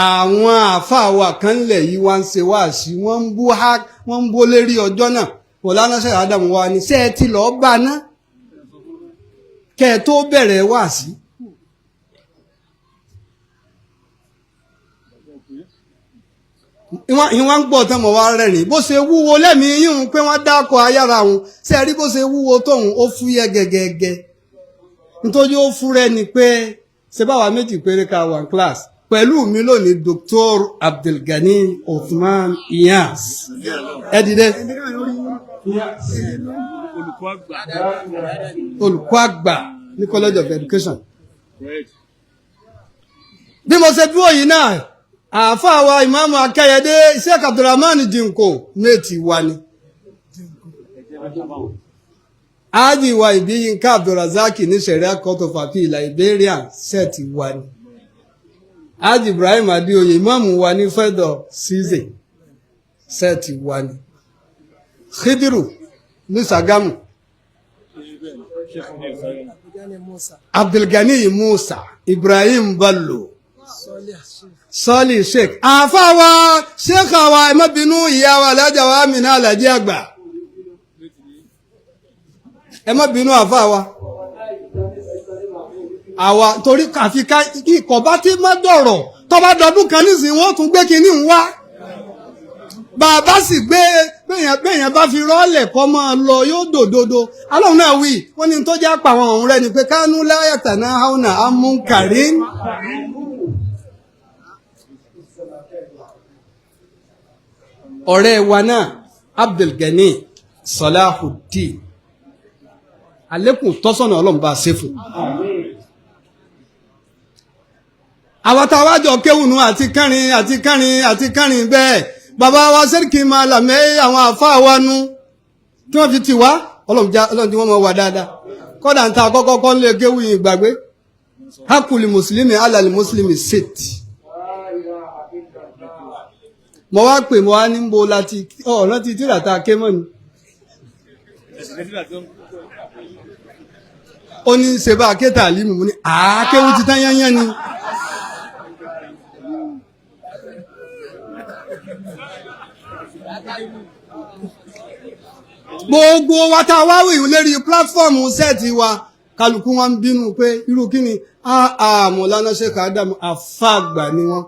Àwọn àáfàá wa kan lẹ̀ yìí wá ń ṣe wáàsí wọ́n ń bú ha wọ́n ń bó lérí ọjọ́ náà Mọ̀lánà Sheikh Adam wa ni ṣé ẹ ti lọ́ọ́ bá ná kẹ́ ẹ tó bẹ̀rẹ̀ wáàsí. Ìwọ́n ń gbọ́ tán mọ̀ wá rẹ́rìn bó ṣe wúwo lẹ́mìí yíhun pé wọ́n dákọ̀ ayára òun ṣe rí bó ṣe wúwo tóun ó fúyẹ́ gẹ́gẹ́gẹ́ nítorí ó fúrẹ́ ni pé ṣe báwa méjì péré ká wà ní class pẹ̀lú mi lónìí Dr. Abdulgani Othman Iyas ẹ dìde olùkọ́ àgbà ní College of Education. Bí mo ṣe dúró yìí náà àáfàá wa ìmáàmù Akẹ́yẹdé Sheikh Abdulrahman Jinko méjì wa ni. Ájì wa Ìbíyínká Abdulrazak ní Sharia Court of Appeal Liberia set wa ni. Ájì Ibrahim Adéoyè ìmáàmù wa ní Fẹ́dọ̀ Ṣíṣe set wa ni. Khidiru ní Sàgámù. Abdulgani Musa Ibrahim Bello Sọ́lì Sheikh. Àáfàá wa Sheikh wa ẹ má bínú ìyá wa alájà wa Amina Alájí àgbà. Ẹ má bínú àáfàá wa. Àwa torí àfi ká ikọ̀ bá ti má dọ̀rọ̀ tó bá dọdún kan nísìnyí wọ́n tún gbé kinní ń wá. Bàbá sì gbé béèyàn bá fi rọ́ọ̀lẹ̀ kọ́ máa lọ yóò dòdodo. Alóhùn náà wí wọ́n ní tó jẹ́ àpà àwọn ọ̀hún rẹ ni pé kánú láyàtà náà haúnà amúnkàrín. Ọ̀rẹ́ wa náà Abdulgani Salahuddin àlékún tọ́sọ̀nà Ọlọ́run bá ṣe fún. Àwọn tá a wá jọ kéwùnú àti kẹrin àti kẹrin àti kẹrin bẹ́ẹ̀ bàbá wa sẹ́ríkì máa làmẹ́ àwọn àfáà wa nu tí wọ́n fi tì wá Ọlọ́run tí wọ́n mọ̀ wá dáadáa kọ́dà ń ta kọ́kọ́ kọ́ ń lé kéwù yìí gbàgbé hakuli mùsùlùmí alàlì mùsùlùmí sètì. Mo wá pè mo wá ní bo láti ọ̀rọ̀ ti tíra ta ké mọ́ ni. Ó ní ṣe bá a ké tàlímù mo ní àákéwú ti tán yányán ni. Gbogbo wa tá a wá wí lérí pílátífọ́ọ̀mù sẹ́ẹ̀tì wa kálukú wọn ń bínú pé irú kí ni Mọ̀lánà Sheikh Adam àfàgbà ni wọ́n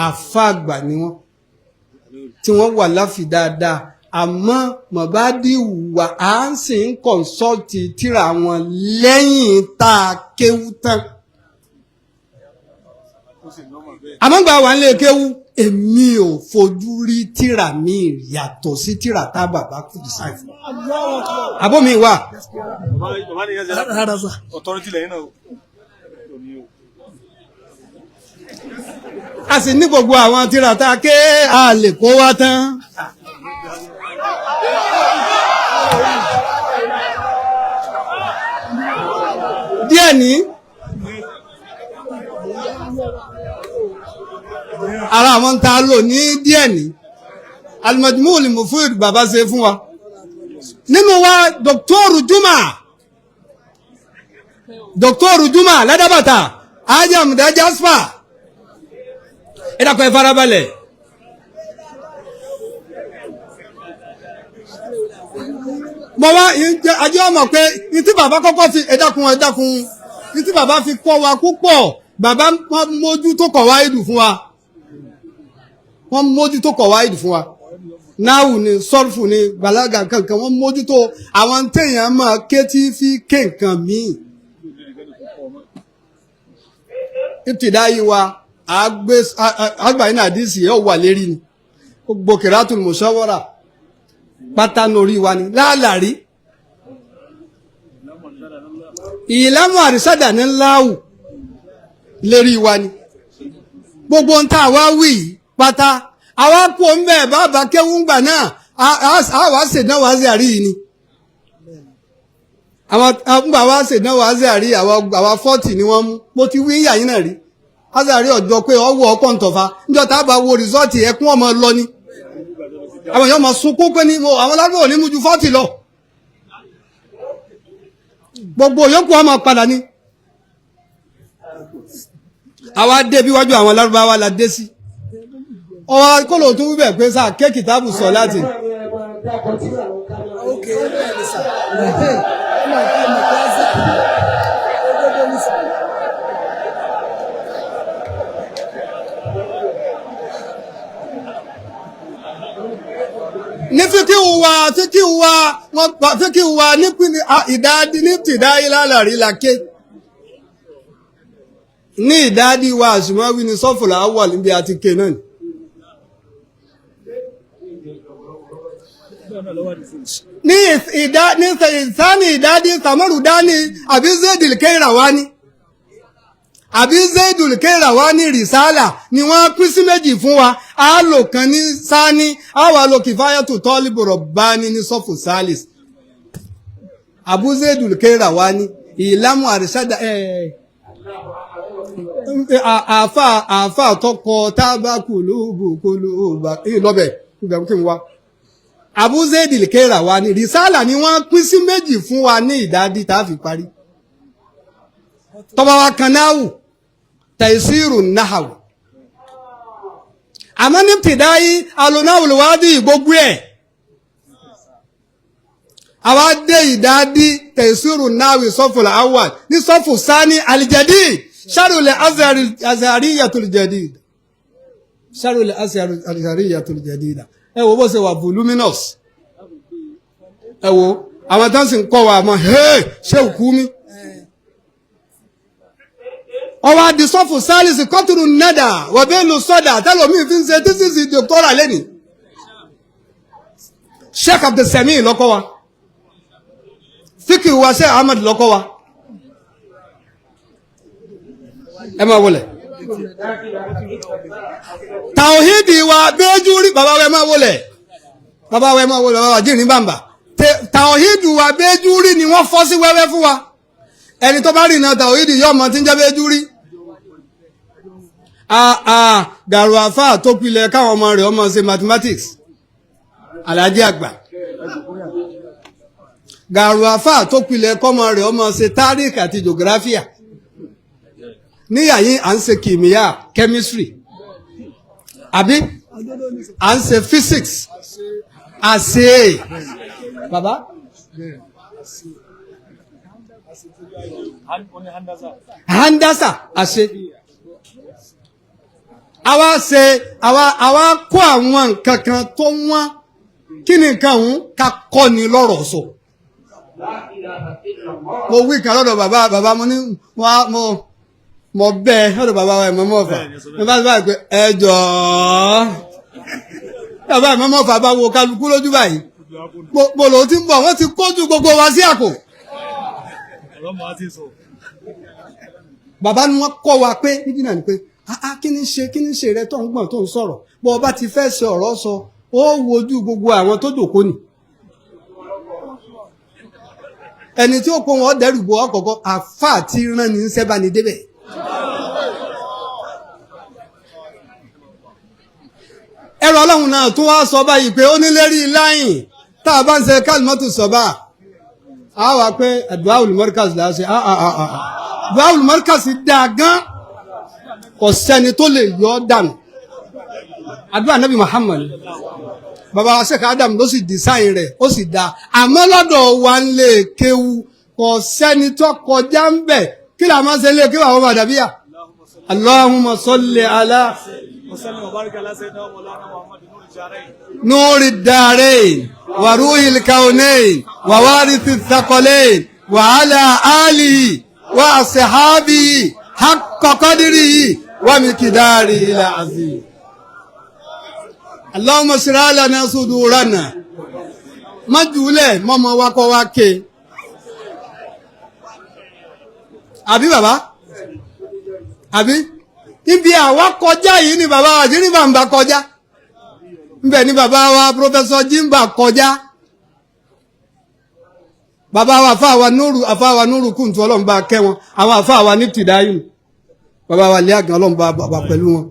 àfàgbà ni wọ́n tí wọ́n wà láfi dáadáa àmọ́ mọ̀bádì wà á ń sì ń kọ̀ǹsọ́ọ̀tì tíra wọn lẹ́yìn tá a kéwú tán. Àmọ́ gbà wà nílé kéwú èmi ò fojú rí tíra mi yàtọ̀ sí tíra tá bàbá kù sáì fún. Àbó mi wà. Authority lẹ́yìn náà. A sì ní gbogbo àwọn tírà tá a ké a lè kó wá tán. Díẹ̀ ní ara àwọn tá a lò ní díẹ̀ ní Al-Majmu' al-Mufid bàbá ṣe fún wa nínú wa Dr. Juma Dr. Juma ládàbàtà ajamuda Jasper ẹ dákun ẹ farabalẹ̀. Mo wá ajé ọmọ pé ní tí bàbá kọ́kọ́ fi ẹ dákun ẹ dákun ní tí bàbá fi kọ́ wa púpọ̀ bàbá mójú tó kọ̀ wá ìlú fún wa wọ́n mójútó kọ̀ wá ìlú fún wa náwù ni sọ́ọ̀fù ni gbàlágà kankan wọ́n mójútó àwọn téèyàn máa ké tí fi ké nǹkan míì. Ìtìdáyé wa àgbà yìí náà àdìsí yóò wà lérí ni gbogbo kìrátù mùsọ́wọ́rà pátá lórí wa ni láàlàrí. Ìlànà àrísàdà ní láwù lérí wa ni gbogbo ń tá a wá wí yìí pátá àwa kú òun bẹ́ẹ̀ bàbá kéwúngbà náà àwa ṣèdánwò àzíàrí yìí ni àwọn àgbà wa ṣèdánwò àzíàrí àwa 40 ni wọ́n mú mo ti wí yàyín náà rí àzíàrí ọjọ́ pé ọwọ́ ọkọ̀ ń tọ̀fà níjọ́ tá a bá wo rìsọ́ọ̀tì ẹkún ọmọ lọ ni àwọn èèyàn máa sunkún pé ní àwọn lárúbọ̀ ò ní mú ju 40 lọ gbogbo yòókù ọmọ padà ni àwa dé bí wájú àwọn lárúbáwá la dé sí ọwọ́ kólò tó wíbẹ̀ pé sáà kéèkì tábù sọ láti Ok, bẹ́ẹ̀ ni sà. Ẹ máa fi ẹ̀mí kíláàsì. Òdodo ni sà. Ní fíkíwà fíkíwà wọ́n pa fíkíwà nípìnlẹ̀ ìdádi ní tìdáyé lálàrí làké ní ìdádí wa àṣùmọ́wí ni sọ́fùlà wà níbi àti ké náà ni. Ní ìdá ní ìsáni ìdádí sàmọ́rù dání àbí zédìl kéèrà wá ní àbí zédìl kéèrà wá ní rìsálà ni wọ́n pín sí méjì fún wa a lò kan ní sáni a wà lò kìfáyàtù tọ́lìbùrọ̀ bá ní ní sọ́fù sálìs àbú zédìl kéèrà wá ní ìlàmù àrísádà àfà àfà tọkọ tábàkù lóòbù kólóòbà lọ́bẹ̀ ibẹ̀ kí n wá abúzédìl kéèrà wa ní rìsálà ni wọ́n pín sí méjì fún wa ní ìdádí tá a fi parí tọba wa kan náwù tẹ̀síìrù náhàwù àmọ́ ní tìdáyí alónáwùlùwádìí gbogbo ẹ̀ àwa dé ìdádí tẹ̀síìrù náwì sọ́fùlà awwal ní sọ́fù sani alijadid sharul azhariyatul jadid sharul azhariyatul jadid. Ẹ wo bó ṣe wà voluminous ẹ wo àwọn tó ń sì ń kọ́ wa mọ́ hey ṣé òkú mi. Ọwọ́ adisọ́fù sálísì kọ́tùrù nẹ́dà wọ̀bẹ́lù sọ́dà tẹ́lómi fi ń ṣe títí sí dòkítọ́rà lẹ́nìí. Sheikh Abdulsami lọ́kọ́ wa fíkì wa Sheikh Ahmed lọ́kọ́ wa ẹ máa wọlé. Tàwíìdì wa bẹ́ẹ̀jú rí bàbá wa ẹ máa wọlé bàbá wa ẹ máa wọlé bàbá wa jíìrín bàǹbà tàwíìdì wa bẹ́ẹ̀jú rí ni wọ́n fọ́ sí wẹ́wẹ́ fún wa ẹni tó bá rìnà tàwíìdì yóò mọ tí ń jẹ́ bẹ́ẹ̀jú rí. Gàrú àfáà tó pilẹ̀ káwọn ọmọ rẹ̀ ọmọ ṣe mathematics Alhaji àgbà gàrú àfáà tó pilẹ̀ kọ́mọ rẹ̀ ọmọ ṣe tárìkì àti geographia níyàyín à ń ṣe kìmíyà chemistry àbí à ń ṣe physics àṣe bàbá handasa àṣe àwa ṣe àwa kó àwọn nǹkan kan tó wọ́n kí ni nǹkan òun ká kọ́ ni lọ́rọ̀ sọ. Mo wí kan lọ́dọ̀ bàbá bàbá mo ní mo bẹ́ lọ́dọ̀ bàbá wa ìmọ̀mọ́ ọ̀fà mo bá báyìí pé ẹ jọ̀ọ́ bàbá ìmọ̀mọ́ ọ̀fà bá wo kálukú lójú báyìí gbogbo lòó ti ń bọ̀ wọ́n ti kójú gbogbo wa sí àpò. Bàbá ni wọ́n kọ́ wa pé níbí náà ni pé Ah, kí ni ṣe, kí ni ṣe rẹ tó ń gbọ̀n tó ń sọ̀rọ̀? Bọ́ ọba ti fẹ́ ṣe ọ̀rọ̀ sọ, ó wojú gbogbo àwọn tó jòkó ni. Ẹni tí ó kó wọn dẹ́rù bo ọkọ̀ọ̀kọ̀, àfáà tí rán ni ń sẹ́bà ní débẹ̀. Ẹ̀rọ ọlọ́run náà tún wá sọ báyìí pé ó ní lérí láyìn tá a bá ń ṣe kálímọ́tò sọ́bà, a wà pé àdúrà olùmọ́ríkàsì là á ṣe. Àdúrà olùmọ́ríkàsì dáa gan, kò sẹ́ni tó lè yọ ọ́ dànù. Àdúrà Nabi Muhammad, bàbá wa Sheikh Adam ló sì dísáìn rẹ̀, ó sì dáa. Àmọ́ lọ́dọ̀ wa ń lè kéwu, kò sẹ́ni tó kọjá ń bẹ̀. Kí là máa ń ṣe lè kéwu àwọn ọmọ àdàbíyà? Allahumma salli ala وسلم وبارك على سيدنا مولانا محمد نور الجارين نور الدارين وروح الكونين ووارث الثقلين وعلى آله وأصحابه حق قدره ومقداره العظيم. اللهم اشرح لنا صدورنا. Má jùlẹ̀ mọ́mọ́ wa kọ́ wa ké. Àbí bàbá? Àbí? Ibi àwa kọjá yìí ni bàbá wa jírí bàǹbà kọjá. Nbẹ ni bàbá wa Professor Jimba kọjá. Bàbá wa àfáà wa Núrù, àfáà wa Núrù Kùntù, Ọlọ́run bá kẹ́ wọn. Àwọn àfáà wa ní Tìdáyùn. Bàbá wa Líàgàn, Ọlọ́run bá bàbá pẹ̀lú wọn.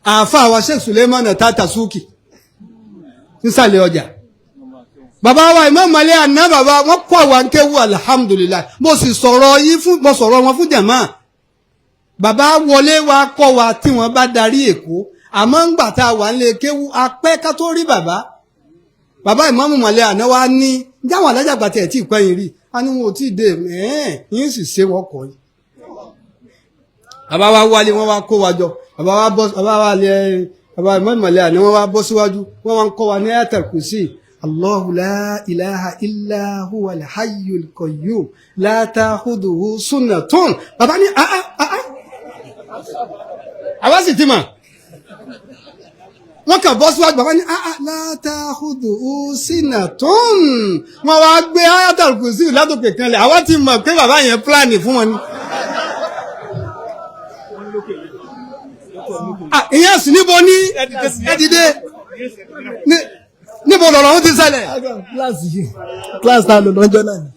Àfáà wa Sheikh Suleiman Tata Suki nísàlẹ̀ ọjà. Bàbá wa Imam Malik àná, bàbá wọn kọ́ àwọn akéwù, alhamdulillah. Mo sì sọ̀rọ̀ yín fún, mo sọ̀rọ̀ wọn fún jàmáà. Bàbá wọlé wa kọ́ wa tí wọ́n bá darí Èkó, àmọ́ ńgbà tá a wà ń lè kéwú apẹ́ ká tó rí bàbá. Bàbá Ìmáàmù Malik àná wa ní jáwọn alájàgbà tẹ̀ tí ì pẹ́yìn rí a ní wọn ò tí ì dé ẹ̀ẹ́n yín sì ṣe wọ́n kọ́ yìí. Bàbá wa wálé, wọ́n wá kó wa jọ. Bàbá wa bọ́, bàbá wa lẹ, bàbá Ìmáàmù Malik àná wọ́n wá bọ́ síwájú, wọ́n wá ń kọ́ wa ní Ayatul Kursi. Allahu la ilaha illa huwa al-hayyul qayyum la ta'khudhuhu sunnatun. Bàbá ní àá àá, àwa sì ti mọ̀, wọ́n kàn bọ́ síwájú. Bàbá ní àá la ta'khudhuhu sinatun. Wọ́n wá gbé Ayatul Kursi látòkè kanlẹ̀. Àwa ti mọ̀ pé bàbá yẹn pílánì fún wọn ni. Ah, ìyẹn sì níbo ní ẹdìdé níbo lọ̀rọ̀ ọ̀hún ti ṣẹlẹ̀. Kíláàsì yìí, kíláàsì tá a lò lọ́jọ́ náà ni.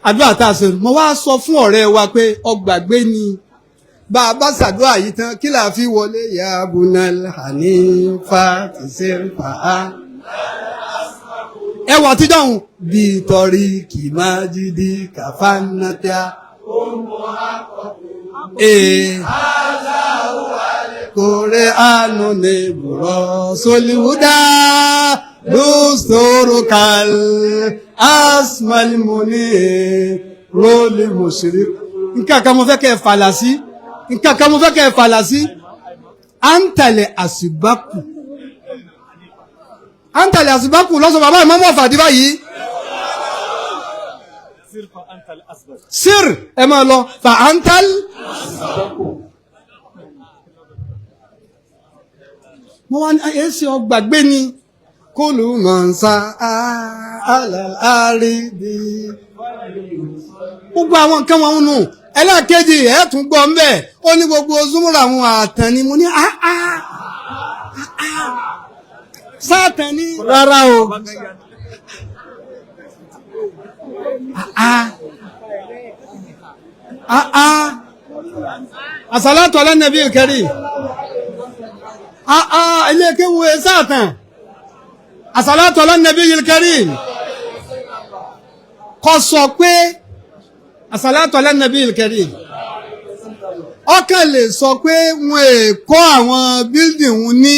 Àdúrà tá a ṣe, mo wá sọ fún ọ̀rẹ́ wa pé ọgbàgbé ni bá a bá ṣàdúrà yìí tán, kí là á fi wọlé? Ya bunal hanifa ti ṣe ń fà á. Ẹwà àtijọ́ òun bí torí kì máa jídí kàfánátíà. Ee. Kòrè àánú ní bùrọ̀ sólíwúdà lùsòrò kàl asmalimoni rólì mùsùlùmí. Nǹkan kan mo fẹ́ kẹ́ ẹ fàlà sí. Nǹkan kan mo fẹ́ kẹ́ ẹ fàlà sí. Àǹtàlẹ̀ àsìbákù. Àǹtàlẹ̀ àsìbákù lọ́sọ̀ bàbá ìmọ̀mọ́ fàdí báyìí. سر فأنت الأسبق. Sir, ẹ máa lọ fa antal. Mo wá ní èsì ọgbàgbé ni kólú mọ̀nsá àlàárídì. Gbogbo àwọn nǹkan wọn nù. Ẹlẹ́ẹ̀kejì ẹ̀ tún gbọ́ ń bẹ̀, ó ní gbogbo zúmúrà àwọn àtàn ni. Mo ní áá sáàtàn ni. Rárá o. Ah ah, àsàlátù ala nabi al-karim. Ah ah, ilé kéwu ẹ sáàtàn. Àsàlátù ala nabi al-karim. Kò sọ pé àsàlátù ala nabi al-karim. Ọkàn lè sọ pé wọn è kọ́ àwọn bíldìn wọn ní.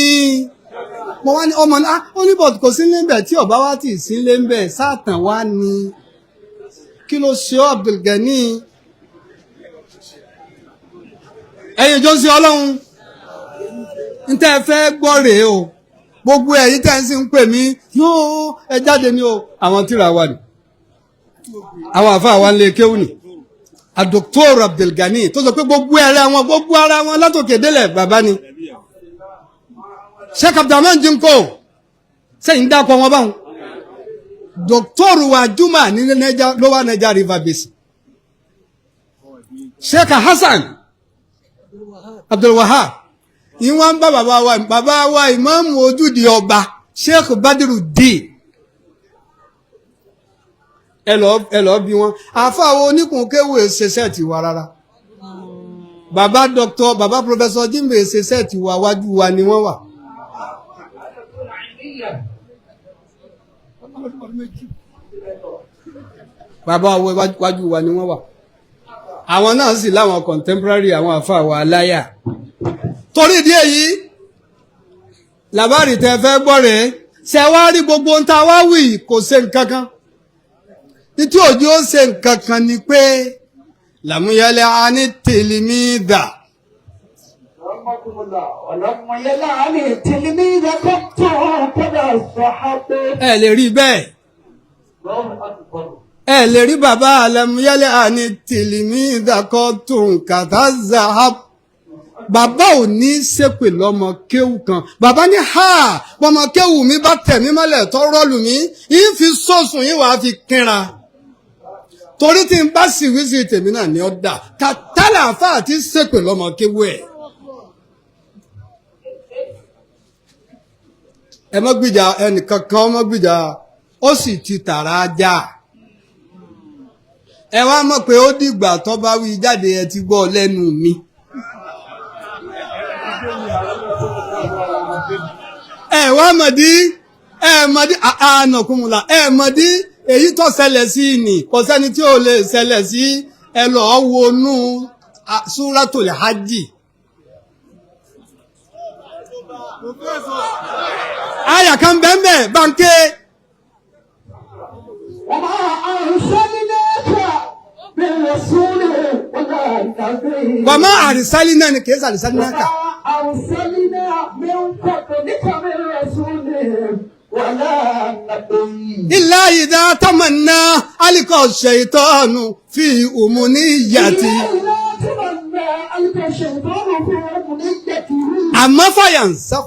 Mo wá ní ọmọ náà, ó ní bọ̀t kò sí níbẹ̀ tí ọba wa ti sí níbẹ̀ sáàtàn wá ní. Kí ló ṣe ọ́ Abdulgani? Ẹ̀yin tó ń ṣe Ọlọ́run, ń tẹ́ ẹ fẹ́ gbọ́ rèé o. Gbogbo ẹ̀yin tẹ́ ń sì ń pè mí yóò ẹ jáde ní o. Àwọn tíra wa ni àwọn àfa wa ń lè kéwù ni Dr. Abdulgani tó sọ pé gbogbo ẹ̀rẹ́ wọn, gbogbo ara wọn látòkè délẹ̀ bàbá ni Sheikh Abdulrahman Jinko sẹ́yìn dákọ̀ wọn báwọn. Dr. wa Juma ní Niger, Lower Niger River Basin, Sheikh Hassan Abdulwahab, ìwọ̀n ń bá bàbá wa ìmáàmù ojúde ọba Sheikh Badrudeen, ẹ lọ bí wọn. Àfàwọn oníkùnkéwò ṣiṣẹ́ ti wa rárá. Bàbá doctor, bàbá professor Jimbe ṣiṣẹ́ ti wa, wájú wa ni wọ́n wà. Bàbá wájú wa ni wọ́n wà. Àwọn náà sì láwọn contemporary, àwọn àfàwọn wa aláyà. Torí ìdí èyí, làbárì tẹ fẹ́ gbọ́ rèé. Ṣe wá rí gbogbo ohun tá a wá wì, kò ṣe nǹkan kan. Títí òjò ó ṣe nǹkan kan ni pé làmúyẹlẹ a ní tìlímìdà. Ẹ lè rí bẹ́ẹ̀, ẹ lè rí bàbá làmúyẹlẹ a ní tìlímìdà kọ́ tó nǹkan tá zahab. Bàbá ò ní ṣépè lọ́mọ kéwù kan. Bàbá ní ha, bọ́mọ kéwù mi bá tẹ̀ mí mọ́lẹ̀ tó rọ́ọ̀lù mi, yìí fi sọ́sùn yìí wàá fi kínra, torí tí n bá sì wí sí tèmi náà ni ó dà kàtàlà àfa àti ṣépè lọ́mọ kéwù ẹ̀. Ẹ má gbìjà ẹnìkankan, má gbìjà, ó sì ti tààrà ajá. Ẹ wá mọ̀ pé ó dìgbà tó bá wí jáde, ẹ ti gbọ́ lẹ́nu mi. Ẹ wá mọ̀dí, ẹ mọ̀dí àánàkúnmùlà, ẹ mọ̀dí èyí tó ṣẹlẹ̀ sí ni kò sẹ́ni tí ò lè ṣẹlẹ̀ sí. Ẹ lọ́ọ́ wọnú Súratul Hajj. Àyà kan bẹ́ẹ̀ báńkẹ́. Wàmá àrísálí náà ni kìí sàrísálí náà kà. Ilá ìdá tamanna alikọ̀ ṣèitọ́nù fi òmùníyàtì. Àmọ́ fàyànsá.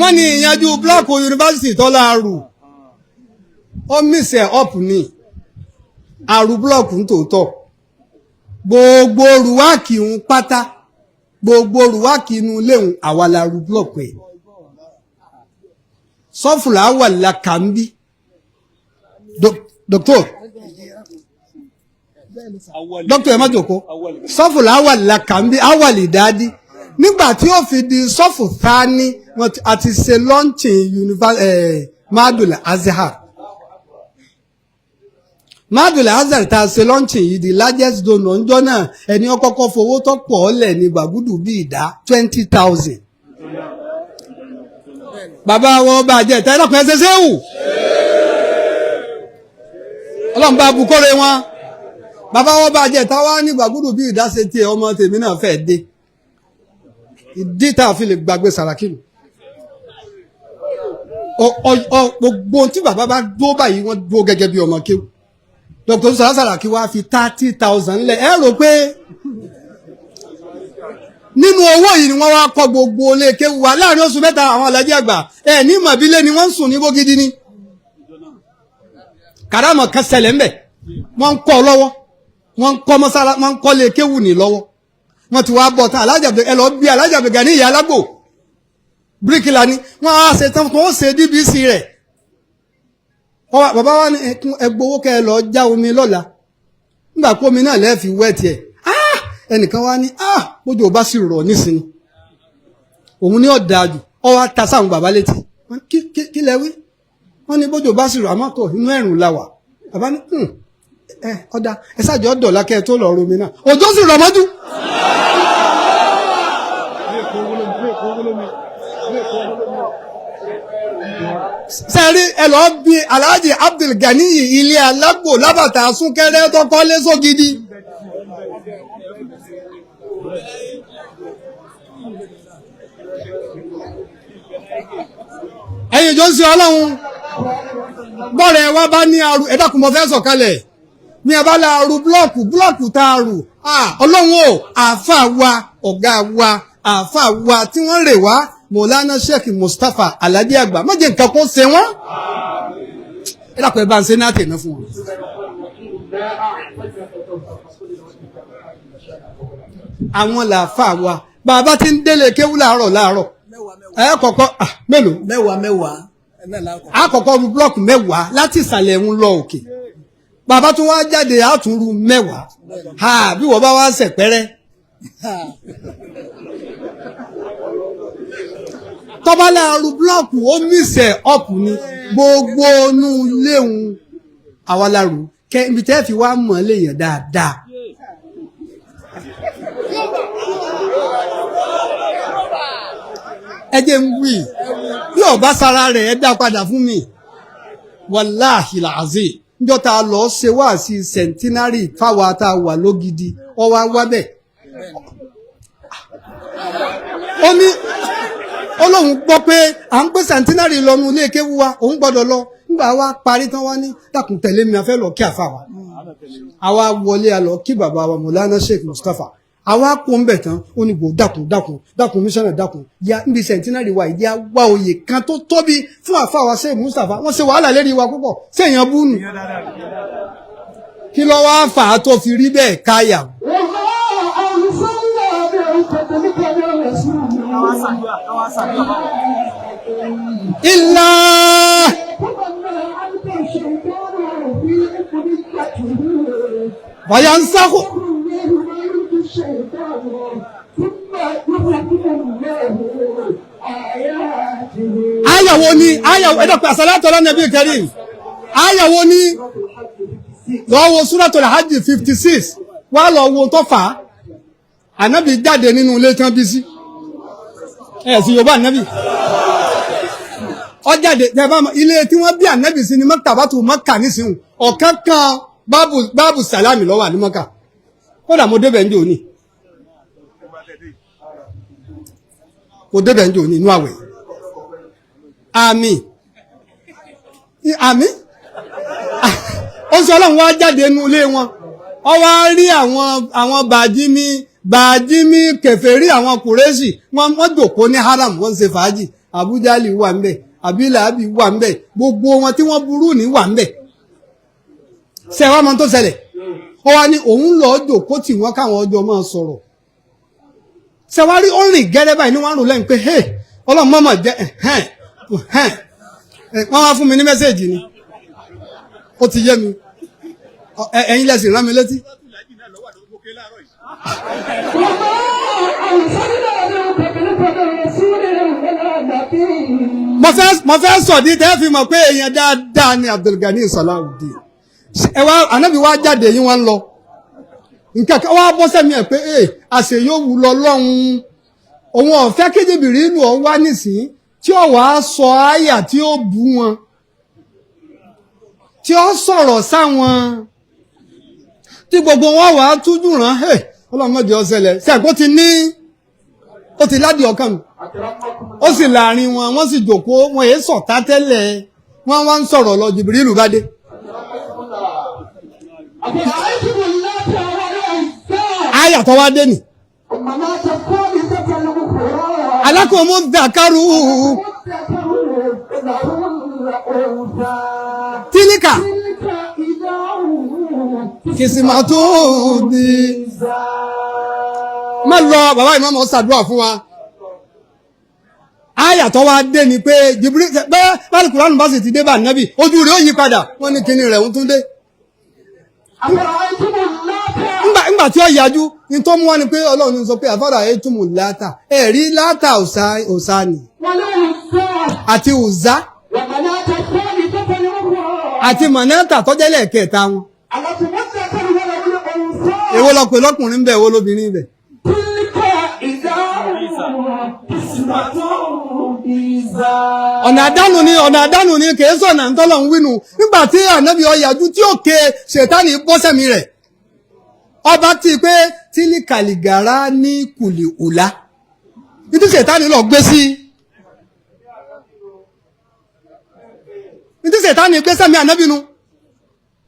Wọ́n ní ìyanjú blọọkù yunifásitì tọ́lá rù ó mísẹ̀ ọ̀pù ní àrù blọọkù ń tòótọ́. Gbogbo rùwákì ń pátá, gbogbo rùwákì inú léhùn, àwa la rù blọọkù ẹ̀. Sọ́fùlà wà lákàmbí. Doctor, dókítà, ẹ má jòkó. Sọ́fùlà wà lákàmbí, awàlì dáadí. Nígbà tí ó fi di sọ́fù thani, wọ́n àti ṣe lọ́ǹchìn Madul Azhar. Madul Azhar tá a ṣe lọ́ǹchìn yìí, the largest donor ńjọ́ náà, ẹni ó kọ́kọ́ fowó tó pọ̀ ọ́lẹ̀ ní Bàgúdù bí ìdá 20,000. Bàbá wọn bá jẹ́ ìta ẹ̀dọ́kùnrin ẹsẹ̀ ṣéwù. Ọlọ́run bá bukóre wọn. Bàbá wọn bá jẹ́ ìta wá ní Bàgúdù bí ìdá ṣe tiẹ̀, ọmọ tèmi náà fẹ́ dé. Ìdí tá a fi lè gbàgbé Sàràkí nù. Gbogbo tí bàbá bá dúró báyìí, wọ́n dúró gẹ́gẹ́ bí ọmọ kéwù. Dr. Sàràkí wá fi 30,000 lẹ̀. Ẹ rò pé nínú owó yìí ni wọ́n wá kọ́ gbogbo ilé kéwù wa láàrin oṣù mẹ́ta. Àwọn alájí àgbà ẹ ní mọ̀bílẹ̀ ni wọ́n ń sùn ní bógidi ni. Kàdámọ̀ kan ṣẹlẹ̀ ńbẹ̀, wọ́n ń kọ́ lọ́wọ́, wọ́n ń kọ́ mọ́sálá, wọ́n ń kọ́ lé kéwù ní lọ́wọ́. Wọ́n ti wá bọ̀ tán. Ẹ lọ bí Alájà Abdulgani ìyá alágbò bíríkìlà ni wọ́n á ṣe tán kó ṣe DBC rẹ̀. Bàbá wa ní ẹgbowó kẹ́ ẹ lọ já omi lọ́la, nígbà kó omi náà lẹ́ẹ̀fi wẹ́ tiẹ̀. Ẹnìkan wá ní bójú ò bá sì rọ̀ nísìnyí, òun ní ọ̀dà jù. Ọ wá ta sáwọn bàbá létí, kí lẹ wí? Wọ́n ní bójú ò bá sì rọ̀, àmọ́ tó inú ẹ̀rùn la wà. Bàbá ní ọ̀dà ẹ ṣáàjọ́ dọ̀la kẹ́ ẹ tó lọ romi náà. Òjò sì rọ̀ mọ́jú. Sẹ́rí ẹ lọ bí Alhaji Abdulganiyi ilé alágbò lábàtà súnkẹrẹ tó kọ́lé sógidi. Ẹ̀yin ìjọ ń sin Ọlọ́run, bọ́ọ̀rẹ̀ wa bá ní arú ẹ̀dàkùn mọ́ fẹ́ sọ̀kalẹ̀. Ní abala ru búlọ́ọ̀kù búlọ́ọ̀kù tá a rù, ọlọ́run o, àáfà wa, ọ̀gá wa, àáfà wa tí wọ́n rè wá, Mọ̀lánà Sheikh Mustapha Aládé Àgbà, má jẹ́ nǹkan kó ṣe wọ́n. Ẹ dàpọ̀, ẹ bá ń ṣe náà tẹ̀ná fún wọn. Àwọn làáfà wa, bàbá tí ń délé kéwú láàárọ̀ láàárọ̀, ẹ kọ́kọ́ mélòó? Mẹ́wàá mẹ́wàá náà lákọ̀ọ́. Àkọ́kọ́ ru búlọ́ọ̀kù 10 láti ìsàlẹ̀ ń lọ òkè. Bàbá tó wá jáde, àtúnru 10. Ha, bí wọ́n bá wá sẹ̀pẹ́rẹ́. Tọ́ba láàrú búlọ́ọ̀kù, ó mísẹ̀ ọ̀pù ni gbogbo inú léhun àwa láàrú kẹ ibi tẹ́ fi wá mọ̀ léèyàn dáadáa. Ẹ jẹ́ ń wí, bí ọba sara rẹ̀, ẹ dá padà fún mi. Wàláhì làzí, níjọ́ tá a lọ ṣe wá sí centenary fáwa tá a wà lógidi, ọwá wá bẹ̀. Ó ní ó lóun gbọ́ pé à ń gbé centenary lọ́nu ilé kéwú wa, òun gbọ́dọ̀ lọ. Nígbà wa parí tán, wá ní, "Dákun, tẹ̀lé mi, a fẹ́ lọ kí àfa wa." Àwa wọlé, a lọ kí bàbá wa Mọ̀lánà Sheikh Mustapha. Àwa kó ń bẹ̀ tán, ó ní, "Gbò dákun, dákun, dákun, mísọ̀nà, dákun ya níbi centenary wa, ìdí àwa oyè kan tó tóbi fún àfa wa Sheikh Mustapha. Wọ́n ṣe wàhálà lérí wa púpọ̀." Séèyàn bú nù? Kí ló wá fà á tó fi rí bẹ́ẹ̀ káyà? وما أرسلنا من قبلك من رسول Ilá يتمنى عنك الشيطان في أمنيته. bàyà ń sáko. الله ما يلقي الشيطان ثم يحكم الله آياته. Àyàwó ni àyàwó ẹ̀dọ́pẹ́ àsálàtọ̀ lọ́nà bí Karim. Àyàwó ni lọ́wọ́ Suratul Hajj 56, wá lọ wo tó fà á. Ànábì jáde nínú ilé tán bí sí ẹ̀ sí Yorùbá. Ànábì ó jáde. Tẹ́ bá mọ̀, ilé tí wọ́n bí ànábì sí ni Maktabatu Mọ́kà nísìnyí. Ọ̀kan kan báàbù sàlámì ló wà ní Mọ́kà. Kódà mo débẹ̀ ń jò ní, mo débẹ̀ ń jò ní inú àwẹ̀. Àmì àmì, ó sọ ọlọ́run wá jáde nínú ilé wọn, ó wá rí àwọn bàjímí bàjímí kèfèrí, àwọn kùrẹ́sì, wọ́n jòkó ní haram, wọ́n ń ṣe fàájì. Abujali wà ń bẹ̀, abilabi wà ń bẹ̀, gbogbo wọn tí wọ́n burú ní wà ń bẹ̀. Ṣe wá mọ tó ṣẹlẹ̀? Ó wá ní òun lọ́ọ́ jòkó tí wọ́n káwọn ọjọ́ máa sọ̀rọ̀. Ṣe wá rí, ó rìn gẹ́rẹ́ báyìí ní wọ́n rò lẹ́yìn pé, "Hey, ọlọ́run mọ̀mọ̀ jẹ́ ẹ̀hẹ́n ẹ̀hẹ́n." Wọ́n wá fún mi ní message ni, ó ti yé mi. Ẹ̀yin lẹ́sìn rán mi létí. وما أرسلنا من قبلك من رسول ولا نبي. Mo fẹ́ sọ̀dí tẹ́ fi mọ̀ pé èèyàn dáadáa ni Abdulgani Salawudeen. Ẹ wá, ànábì wá jáde yín, wọ́n ń lọ, nǹkan kan wá bọ́ sẹ́mi ẹ̀ pé ee, àṣẹ yóò wù lọ lọ́hùn. Òun ọ̀fẹ́ kéjìbìrì ìlú ọ̀ wá nísìnyí tí ó wàá sọ àyà tí ó bú wọn, tí ó sọ̀rọ̀ sáwọn, tí gbogbo wọn wàá tújú ràn. Ẹ́ ọlọ́mọdé ọ̀sẹ̀lẹ̀ sẹ́kó ti ní, ó ti ládìí ọkàn mi, ó sì láàrin wọn, wọ́n sì jòkóó, wọn èé sọ̀tá tẹ́lẹ̀, wọ́n wá ń sọ̀rọ̀ lọ, Jìbìrìlù bá dé. أفرأيتم اللات والعزى Àyà tó wá dé nì. ومناة الثالثة الأخرى. Alákòómú dàkárù. الذكر له الأنثى. Tílíkà. تلك إذا Kìsìmọ̀tò di. Má lọ, bàbá ìmọ̀mọ̀ ṣàdúrà fún wa. Àyà tó wá dé ni pé Jìbìrì bẹ́ẹ̀ báyìí, Kùránù bá sì ti dé bá nábì, ojú rẹ̀ ó yí padà, wọ́n ní kinní rẹ̀ ń tún dé. أفرأيتم اللات. Ńgbà tí ó yájú ní tó mú wá ni pé ọlọ́run sọ pé àfárá ètùmù látà, ẹ̀rí látà òsà ni والعزى àti ùzá ومناة الثالثة الأخرى. Àti mọ̀nẹ́tà tọ́jẹ́lẹ̀ kẹta wọn. ألكم الذكر وله الأنثى. Èwo lọ pé lọ́kùnrin ń bẹ, èwo lóbìnrin ń bẹ? تلك إذا قسمة ضيزى. Ọ̀nà àdánù ni, ọ̀nà àdánù ni, kìí sọ̀nà ń tọ́lọ̀ ń wínú. Nígbà tí ànábì ọ̀yàjú tí ó ké ṣètánì bọ́sẹ̀mí rẹ̀, ọba ti pé tílíkàlìgàrá ní kùlì òlá ní tí ṣètánì lọ gbé sí, ní tí ṣètánì gbé sẹ́mi ànábì nu.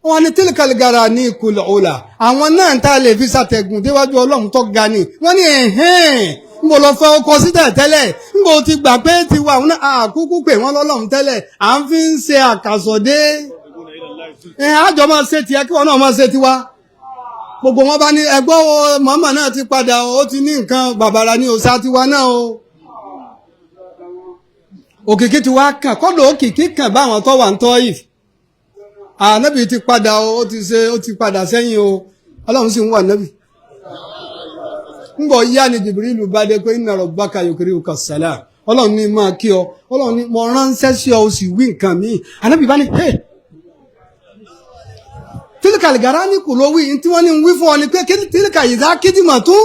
Wọ́n ní tílíkàlìgàrà ní ìkùlọ̀ ọ̀la àwọn náà tá a lè fi ṣàtẹ̀gùn déwájú ọlọ́run tó ga ni. Wọ́n ní ẹ̀hẹ́n ń bò lọ fẹ́ ọkọ sí tẹ́lẹ̀, ń bò ti gbà pé ti wà wọn àkúkú pé wọ́n lọ́lọ́run tẹ́lẹ̀, à ń fi ń ṣe àkàsọ̀dé. Àjọ máa ṣe tiẹ̀ kí wọn náà máa ṣe tiwa. Gbogbo wọn bá ní ẹgbọ́ màmá náà ti padà, ó ti ní nǹkan bàbàrà ní òòṣà tiwa náà o. Òkìkí ti wá kàn, kọ́dọ̀ òkìkí kàn báwọn tó wà ń tọ́ yìí. Ànábì ti padà o, ó ti ṣe, ó ti padà sẹ́yìn o, ọlọ́run sì ń wà nábì. Ń bọ̀ yá ni Jìbìrìlù bá dé pé inna rabbaka yukri'uka salam, ọlọ́run ní máa kí ọ, ọlọ́run ní mo ránṣẹ́ sí ọ, o sì wí nǹkan míì. Ànábì bá ní hey, tílíkà lìgàrá ní kò ló wí, tí wọ́n ní wí fún ọ ni pé tílíkà ìdá kídìmọ̀tún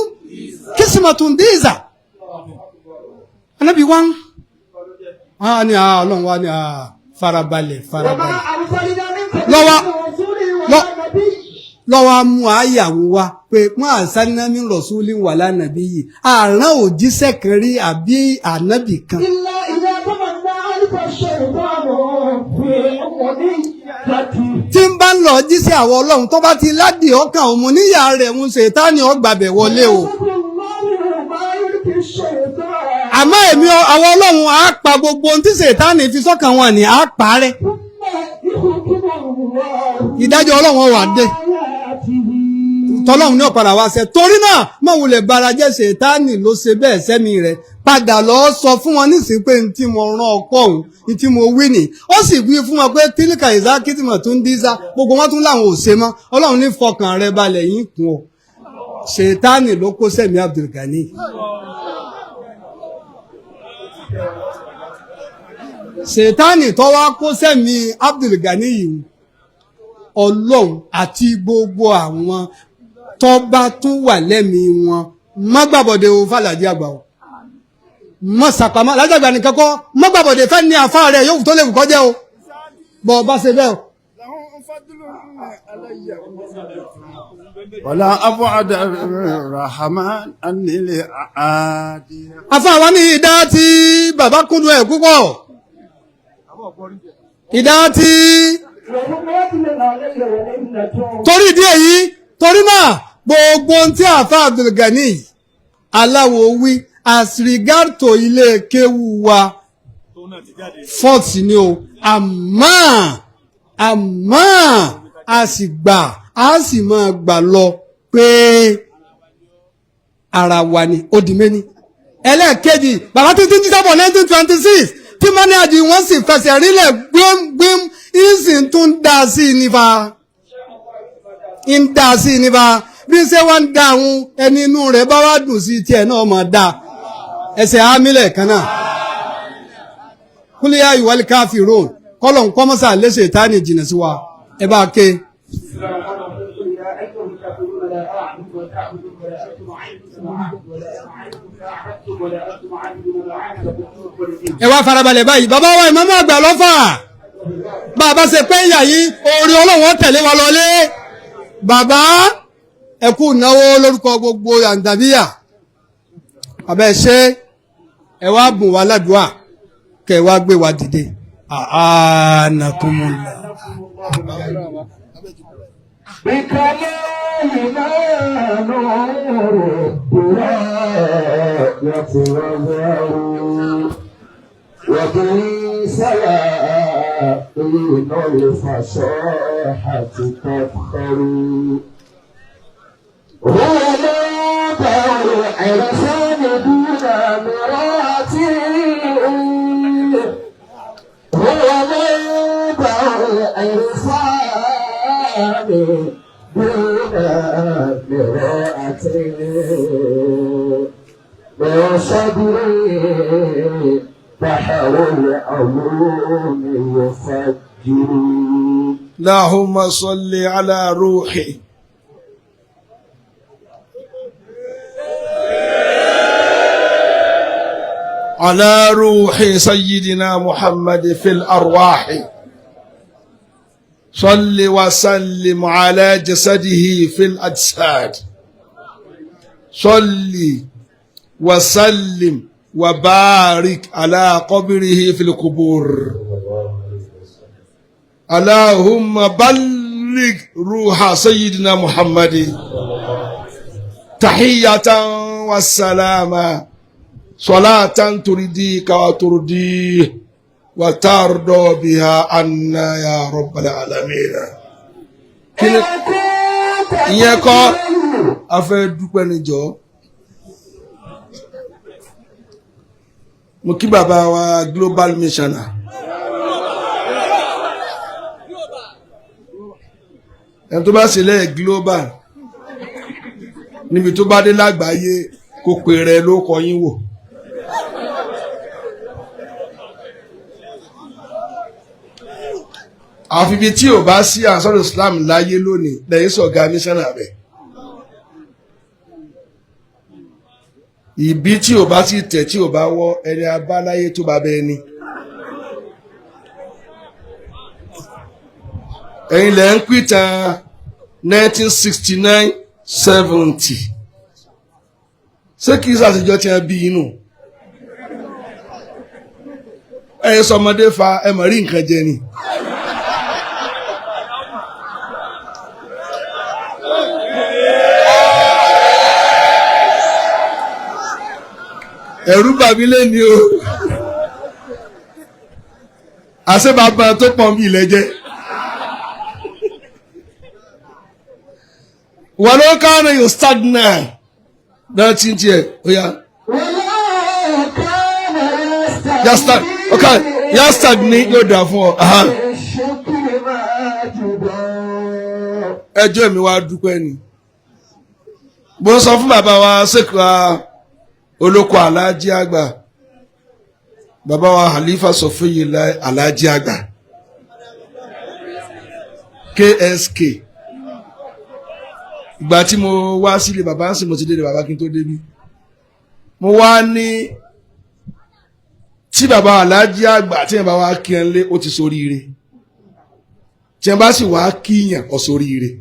kìsìmọ̀tún díìzà. Ànábì wá ń ní ọlọ́run wá ní farabalẹ̀ farabalẹ̀ lọ́wọ́ mú àyàwó wa pé wọ́n àṣánnámí rọ̀súlì wà lánàbí yìí, àrán òjíṣẹ́ kan rí àbí ànábì kan. Tí ń bá ń lọ jíṣẹ́ àwọn ọlọ́run tó bá ti ládìí ọkàn òun níyà rẹ̀ ń ṣètánì ọgbàbẹ̀ wọlé o. Àmọ́ èmi àwọn ọlọ́run á pa gbogbo ohun tí ṣètánì fi sọ́kàn wọn ni á parẹ́. Ìdájọ́ ọlọ́run wà dé, tọ́lọ́run ní ọ̀padà wá ṣe. Torí náà mọ̀wulẹ̀ bara jẹ́, ṣètánì ló ṣe bẹ́ẹ̀ sẹ́mi rẹ̀. Padà lọ sọ fún wọn nísìnyí pé n tí mo rán ọkọ òun, n tí mo wí nì. Ó sì wí fún wọn pé tílíkà ìzá kìtìmọ̀ tó ń dísá, gbogbo wọn tún láwọn ò ṣe mọ́. Ọlọ́run ní fọkàn rẹ balẹ̀ yín kún ọ. Ṣètánì ló kó sẹ́mi Abdulgani. Ṣètánì tó wá kó sẹ́mi Abdulgani yìí, ọlọ́run àti gbogbo àwọn tó bá tún wà lẹ́mìí wọn, má gbàbọ̀dé o fàlàjì àgbà o, má sàpamọ́ alájàgbà nìkan kọ́, má gbàbọ̀dé fẹ́ ní àfa rẹ̀ yóò tó lè wù kọ́ jẹ́ o, bọ̀ bá ṣe bẹ́ẹ̀ o. Wàlá abúadà rahman anilẹ̀ àádìí. Àfa wa ní ìdá tí bàbá kúndùn ẹ̀ púpọ̀, ìdá tí torí ìdí èyí, torí náà gbogbo ohun tí àfa Abdulgani Aláwo wí as regard to ilé kéwú wa fọ́ọ̀tì ni o, àmọ́ a sì gbà, a sì máa gbà lọ pé ara wa ni ó di méní. Ẹlẹ́ẹ̀kejì, bàbá tuntun jí sábọ̀ 1926 tí mọ́níàjì wọ́n sì fẹsẹ̀ rílẹ̀ gbẹ́ngbẹ́m, ìsìn tún dá sí i nípa ń dá sí i nípa bí ṣé wọ́n ń dá àwọn ẹni inú rẹ̀ bá wá dùn sí tiẹ̀ náà mọ̀ dá ẹsẹ̀ ámílẹ̀ kan náà. Kúlíyà ìwálé káfí road kọ́lọ̀ ń kọ́mọ́sà léṣe ìtánì jìnnà sí wa ẹ bá ké. Ẹ wá farabalẹ̀ báyìí, bàbá wa ìmáàmù àgbà lọ́fà, bàbá ṣe pé ìyà yìí orin ọlọ́wọ́n tẹ̀lé wa lọlé. Bàbá ẹ kú náwó lórúkọ gbogbo àǹdàbíyà, bàbá ẹ ṣe, ẹ wá bùn wá ládùúà kẹ wá gbé wa dìde. Àánàkùnmùlà. وبسلاطين الفصاحة تفخر هو موضع العرفان دون مراته، هو موضع العرفان دون مراته، من صدري بحر العلوم يفجر. اللهم صل على روحي على روح سيدنا محمد في الأرواح، صل وسلم على جسده في الأجساد، صل وسلم وبارك على قبره في القبور. اللهم بلغ Ablig ruha sayyidina Muhammadi tahiyatan wa salama salatan turidika wa turdi wa tardo biha anna ya rabbal alamin. Kí ni ìyẹn kọ́ a fẹ́ dúpẹ́ níjọ́. Mo kí bàbá wa global missioner. Ẹni tó bá sì lẹ́yìn global níbi tó bá dé lágbàáyé kó pe rẹ ló kọ yín wò. Àfi ibi tí ò bá sí àsọ̀rọ̀ Islam láyé lónìí lẹ́yìn sọ̀gá mísánà rẹ̀. Ìbí tí ò bá sì tẹ̀ tí ò bá wọ́ ẹni abáláyé tó bá bẹ́ẹ̀ ni. Ẹ̀yin lẹ́ ń pìtàn 1969 70. Ṣé kìí ṣàtijọ́ tí wọ́n bí inú? Ẹ̀yin sọmọdé fa ẹ mọ̀ rí nǹkan jẹ ni. Ẹ̀rù bà mí lẹ́ni o. Àṣé bàbá tó pọ̀ mí ilẹ̀ jẹ́. Wọ́n ló kánà yóò stagna náà tí ń tiẹ̀ ó yá. Yastag ok yastag ní yóò dà fún ọ. Ẹjọ́ mi wá dúpẹ́ ni. Mo sọ fún bàbá wa ṣèkúra olóko aláàjì àgbà, bàbá wa Halifa Sọfíyìlá aláàjì àgbà KSK. Ìgbà tí mo wá sílé bàbá ń sìn, mo ti délé bàbá kí n tó débí. Mo wá ní tí bàbá aláàjì àgbà tí yẹn bá wá kí ẹ lé ó ti soríire, tí yẹn bá sì wá kíyàn ó soríire.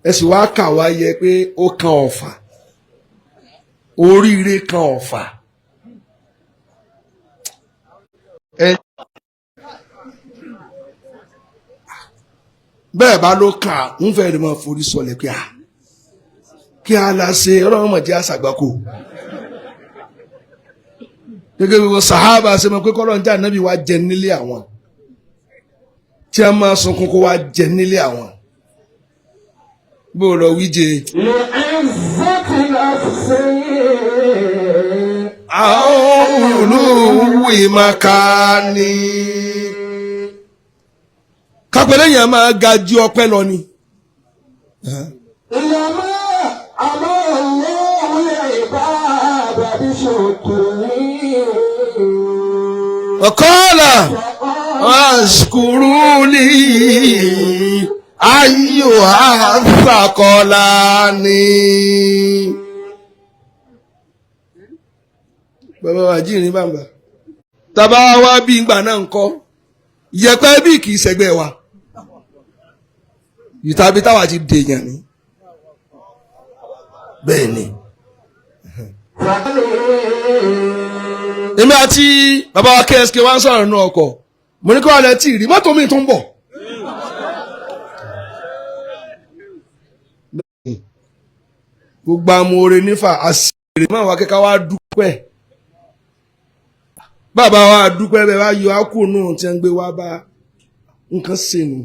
Ẹ sì wá kà wá yẹ pé ó kan ọ̀fà, oríire kan ọ̀fà. Bẹ́ẹ̀ bá ló kà ń fẹ́ lè máa forí sọlẹ̀ pé à kí a la ṣe ọlọ́run mọ̀ jẹ́ àṣàgbákò. Gẹ́gẹ́ bí wọn sàhábà ṣe mọ̀ pé kọ́lọ́n jẹ́ ànábì wa jẹ nílé àwọn, tí a máa sunkún kó wa jẹ nílé àwọn. Bó lọ wíje. Àwọn olùwì màkà ni. Kápẹ́lẹ́ yẹn máa ga ju ọpẹ́ lọ ni. Ìyàmá àmọ́ ọlọ́run lè bá àbàbí ṣòkòrò. Ọ̀kọ́ọ̀là àṣkúrú ní ayò àṣàkọ́lá ni. Bàbá wa jíìrín bàbá. Tàbá wá bí ìgbà náà ń kọ́. Ìyẹ̀pẹ̀ bí kì í ṣẹgbẹ́ wa. Ìtàbí táwa ti dèèyàn ni. Bẹ́ẹ̀ ni. Èmi àti bàbá wa KSK wá ń sọ̀rọ̀ nínú ọkọ̀. Mo ní kí wàá lẹ tí ì rí mọ́tò mi tó ń bọ̀. Gbogbo amóore nífà àṣírí máa wá kẹ́kẹ́ wá dúpẹ́. Bàbá wa dúpẹ́ bẹ́ẹ̀ wá yọ ákùnù tí wọ́n ń gbé wá bá nǹkan ṣe nù.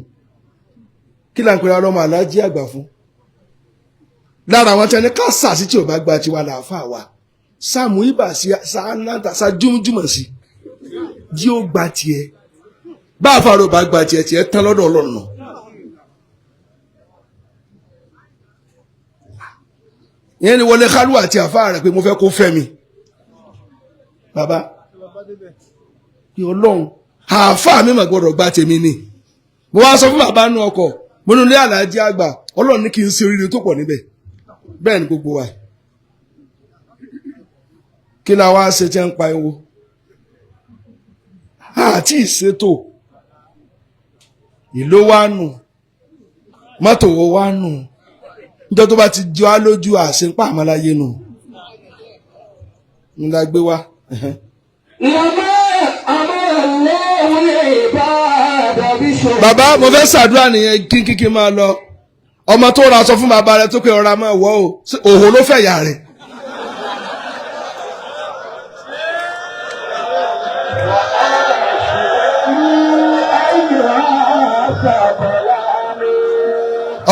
Kí là ń pera ọlọ́mọ aláàjì àgbà fún? Lára àwọn tí wọ́n ní ká sàṣì tí ò bá gba tiwa làáfà wa. Sáàmù ibà sí sáńláńtà sájúmùjúmọ̀ sí. Jí ó gba tiẹ̀. Bá àfàrò bá gba tiẹ̀ tiẹ̀ tán lọ́dọ̀ Ọlọ́run náà. Ìyẹn ni wọlé kálù àti àfáà rẹ̀ pé mo fẹ́ kó fẹ́ mi. Bàbá pé Ọlọ́run àáfàá mi mà gbọ́dọ̀ gba tèmi ni. Mo wá sọ fún bàbá nú ọkọ̀, mo ní ilé aláàjì àgbà, Ọlọ́run ní kí n ṣe oríire tó pọ̀ níbẹ̀. Bẹ́ẹ̀ ni gbogbo wa. Kí la wá ṣe tí ń pa ewo? Àti ìṣètò ìlú wa nù, mọ́tò wo wa nù. Níjọ́ tó bá ti jọ á lójú àṣepá àmàláyé nù. Ń la gbé wá. Ìyàmá àmọ́ ọlọ́run lè bá àbàbí Bàbá, mo fẹ́ ṣàdúrà nìyẹn kíkíkí máa lọ. Ọmọ tó ra aṣọ fún bàbá rẹ tó pé ọ̀rá máa wọ̀ o, òhò ló fẹ́ yà rẹ̀.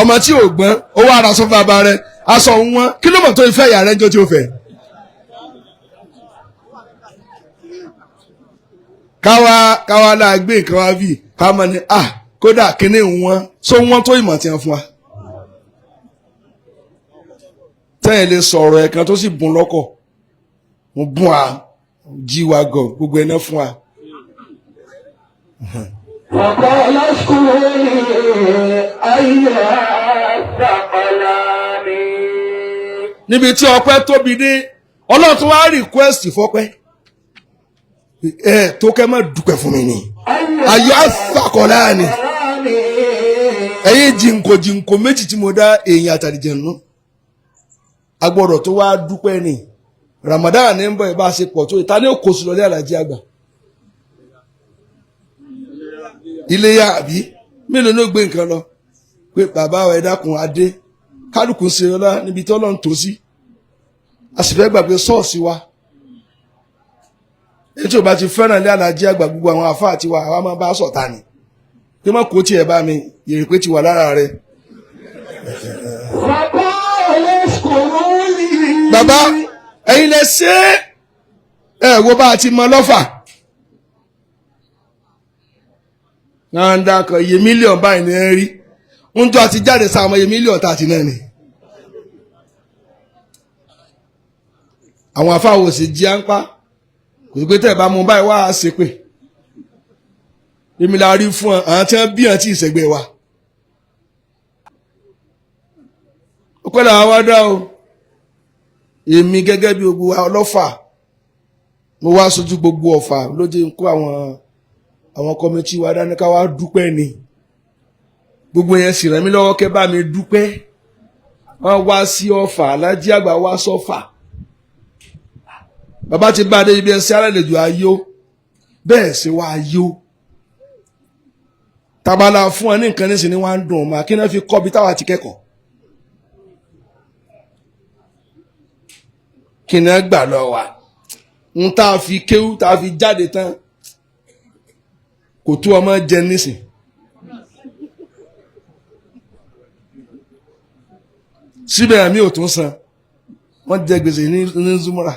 Ọmọ tí ò gbọ́n ó wá ra aṣọ fún bàbá rẹ̀, aṣọ wọn kí ló mọ̀ tó ìfẹ́ ìyá rẹ̀ ń jọ tí ó fẹ́. Káwa káwa náà gbé nǹkan wá bì ká mọ̀ ní à kódà kíní wọn só wọn tó ìmọ̀ tí wọn fún wa. Tẹ́yìn lè sọ̀rọ̀ ẹ̀kan tó sì bùn lọ́kọ̀, mo bùn wa jí wa gọ̀ gbogbo ẹ̀ náà fún wa. وقال اشكروا لي أيها الثقلان. Níbi tí ọpẹ́ tóbi dé, Ọlọ́run tó wá rìkwẹ́sì fọ́pẹ́ ẹ tó kẹ́ má dúpẹ́ fún mi ni ayọ̀ àfàkọ́lá ni ẹ̀yin jìnkò jìnkò méjì tí mo dá èèyàn àtàlìjẹ̀nu agbọ́dọ̀ tó wá dúpẹ́ ni. Ramadan ní ń bọ̀, ìbá ṣe pọ̀ tó ìta ní òkò sí lọlé àlàjì àgbà iléyà àbí mélòó ló gbé nǹkan lọ pé bàbá ẹ dákun adé kálukú ń ṣe ọlá níbi tí Ọlọ́run tó sí, a sì fẹ́ gbàgbé ṣọ́ọ̀ṣì wa. Èyí tí ò bá ti fẹ́ràn ilé àlàjì àgbà gbogbo àwọn àfáà tiwa àwa máa bá sọ̀tà ni pé má kó tiẹ̀ bá mi yèrè pé ti wà lára rẹ̀. وقال اشكروا لي. Bàbá, ẹ̀yin lẹ ṣe é, ẹ wo bá a ti mọ lọ́fà náà ń dákọ̀ iye mílíọ̀nù báyìí ní ẹ rí ń tó àti jáde sáà mọ iye mílíọ̀nù tá a ti náà ni. Àwọn afáwò sì jí à ń pa kò sí pé tẹ́ ẹ̀ bá mú báyìí wá á ṣe pé èmi la rí fún ọ àwọn tí wọ́n bí àti ìṣẹ̀gbẹ́ wa. Ó pẹ́ làwọn wá dá o, èmi gẹ́gẹ́ bí gbogbo wa ọlọ́fà, mo wá sojú gbogbo Ọ̀fà ló jẹ́ n kó àwọn kọ́mítì wa dání ká wá dúpẹ́ ni. Gbogbo yẹn sì ràn mí lọ́wọ́ kẹ́ bá mi dúpẹ́. Wọ́n wá sí Ọ̀fà, Alájí àgbà wá sọ́fà, bàbá ti bá a dé ibi ẹsẹ̀ alálejò ayó bẹ́ẹ̀ sì wá ayó tabala fún ọ ní nǹkan nísìnyí ni wọ́n á dùn ọmọ akínà fi kọ́ bí táwa ti kẹ́kọ̀ọ́ kí ni wọ́n gbà lọ wa ń tá a fi kéwú tá a fi jáde tán kò tó ọmọ jẹ nísìn. Síbẹ̀ àmì ò tún san, wọ́n jẹ gbèsè ní zumura.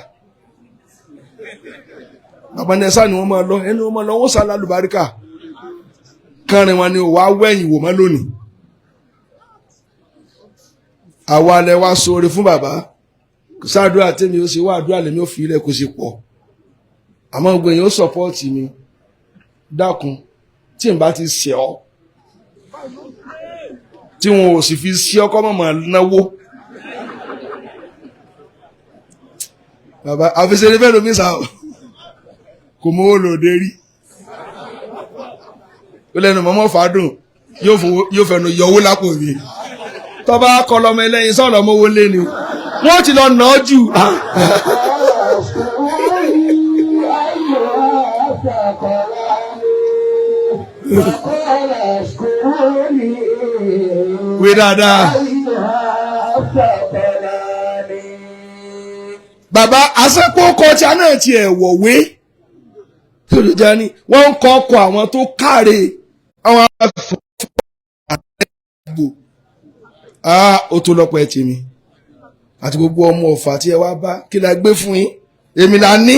Bàbá ní ẹsà ni wọ́n máa lọ ẹni wọ́n máa lọ wọ́n sá lálùbáríkà kánrin wọn ni ò wá wẹ̀yìn wò mọ́ lónìí. Àwa lẹ wá sóore fún bàbá sáàdúrà tèmi ó sì wá àdúrà lèmi ó fi ilẹ̀ kò sì pọ̀, àmọ́ gbogbo èèyàn ó sọ̀pọ́ọ̀tì mi. Dákun, tí n bá ti ṣẹ̀ ọ́ tí wọn ò sì fi sí ọkọ mọ̀mọ́ náwó bàbá àfẹsẹ̀rẹ̀ fẹ́ lómi sá o kò mówó lòdè rí ó lẹ́nu mọ́mọ́ fàádùn yóò fẹnu yọwó lápò mi tọ́ba kọlọmọ ẹlẹ́yin sọ̀rọ̀ mọ́wó lé ni wọ́n ti lọ nà ọ́ jù. Wí dáadáa. Bàbá asẹ́kọ̀ọ́ kọjá náà ti ẹ̀ wọ̀wé tó lè jẹ́ ni wọ́n ń kọ́ ọkọ̀ àwọn tó káre àwọn afọ àgbò ó tó lọ́pọ̀ ẹ̀ tèmi àti gbogbo ọmọ Ọ̀fà tí ẹ wá bá kí la gbé fún yín èmi la ní.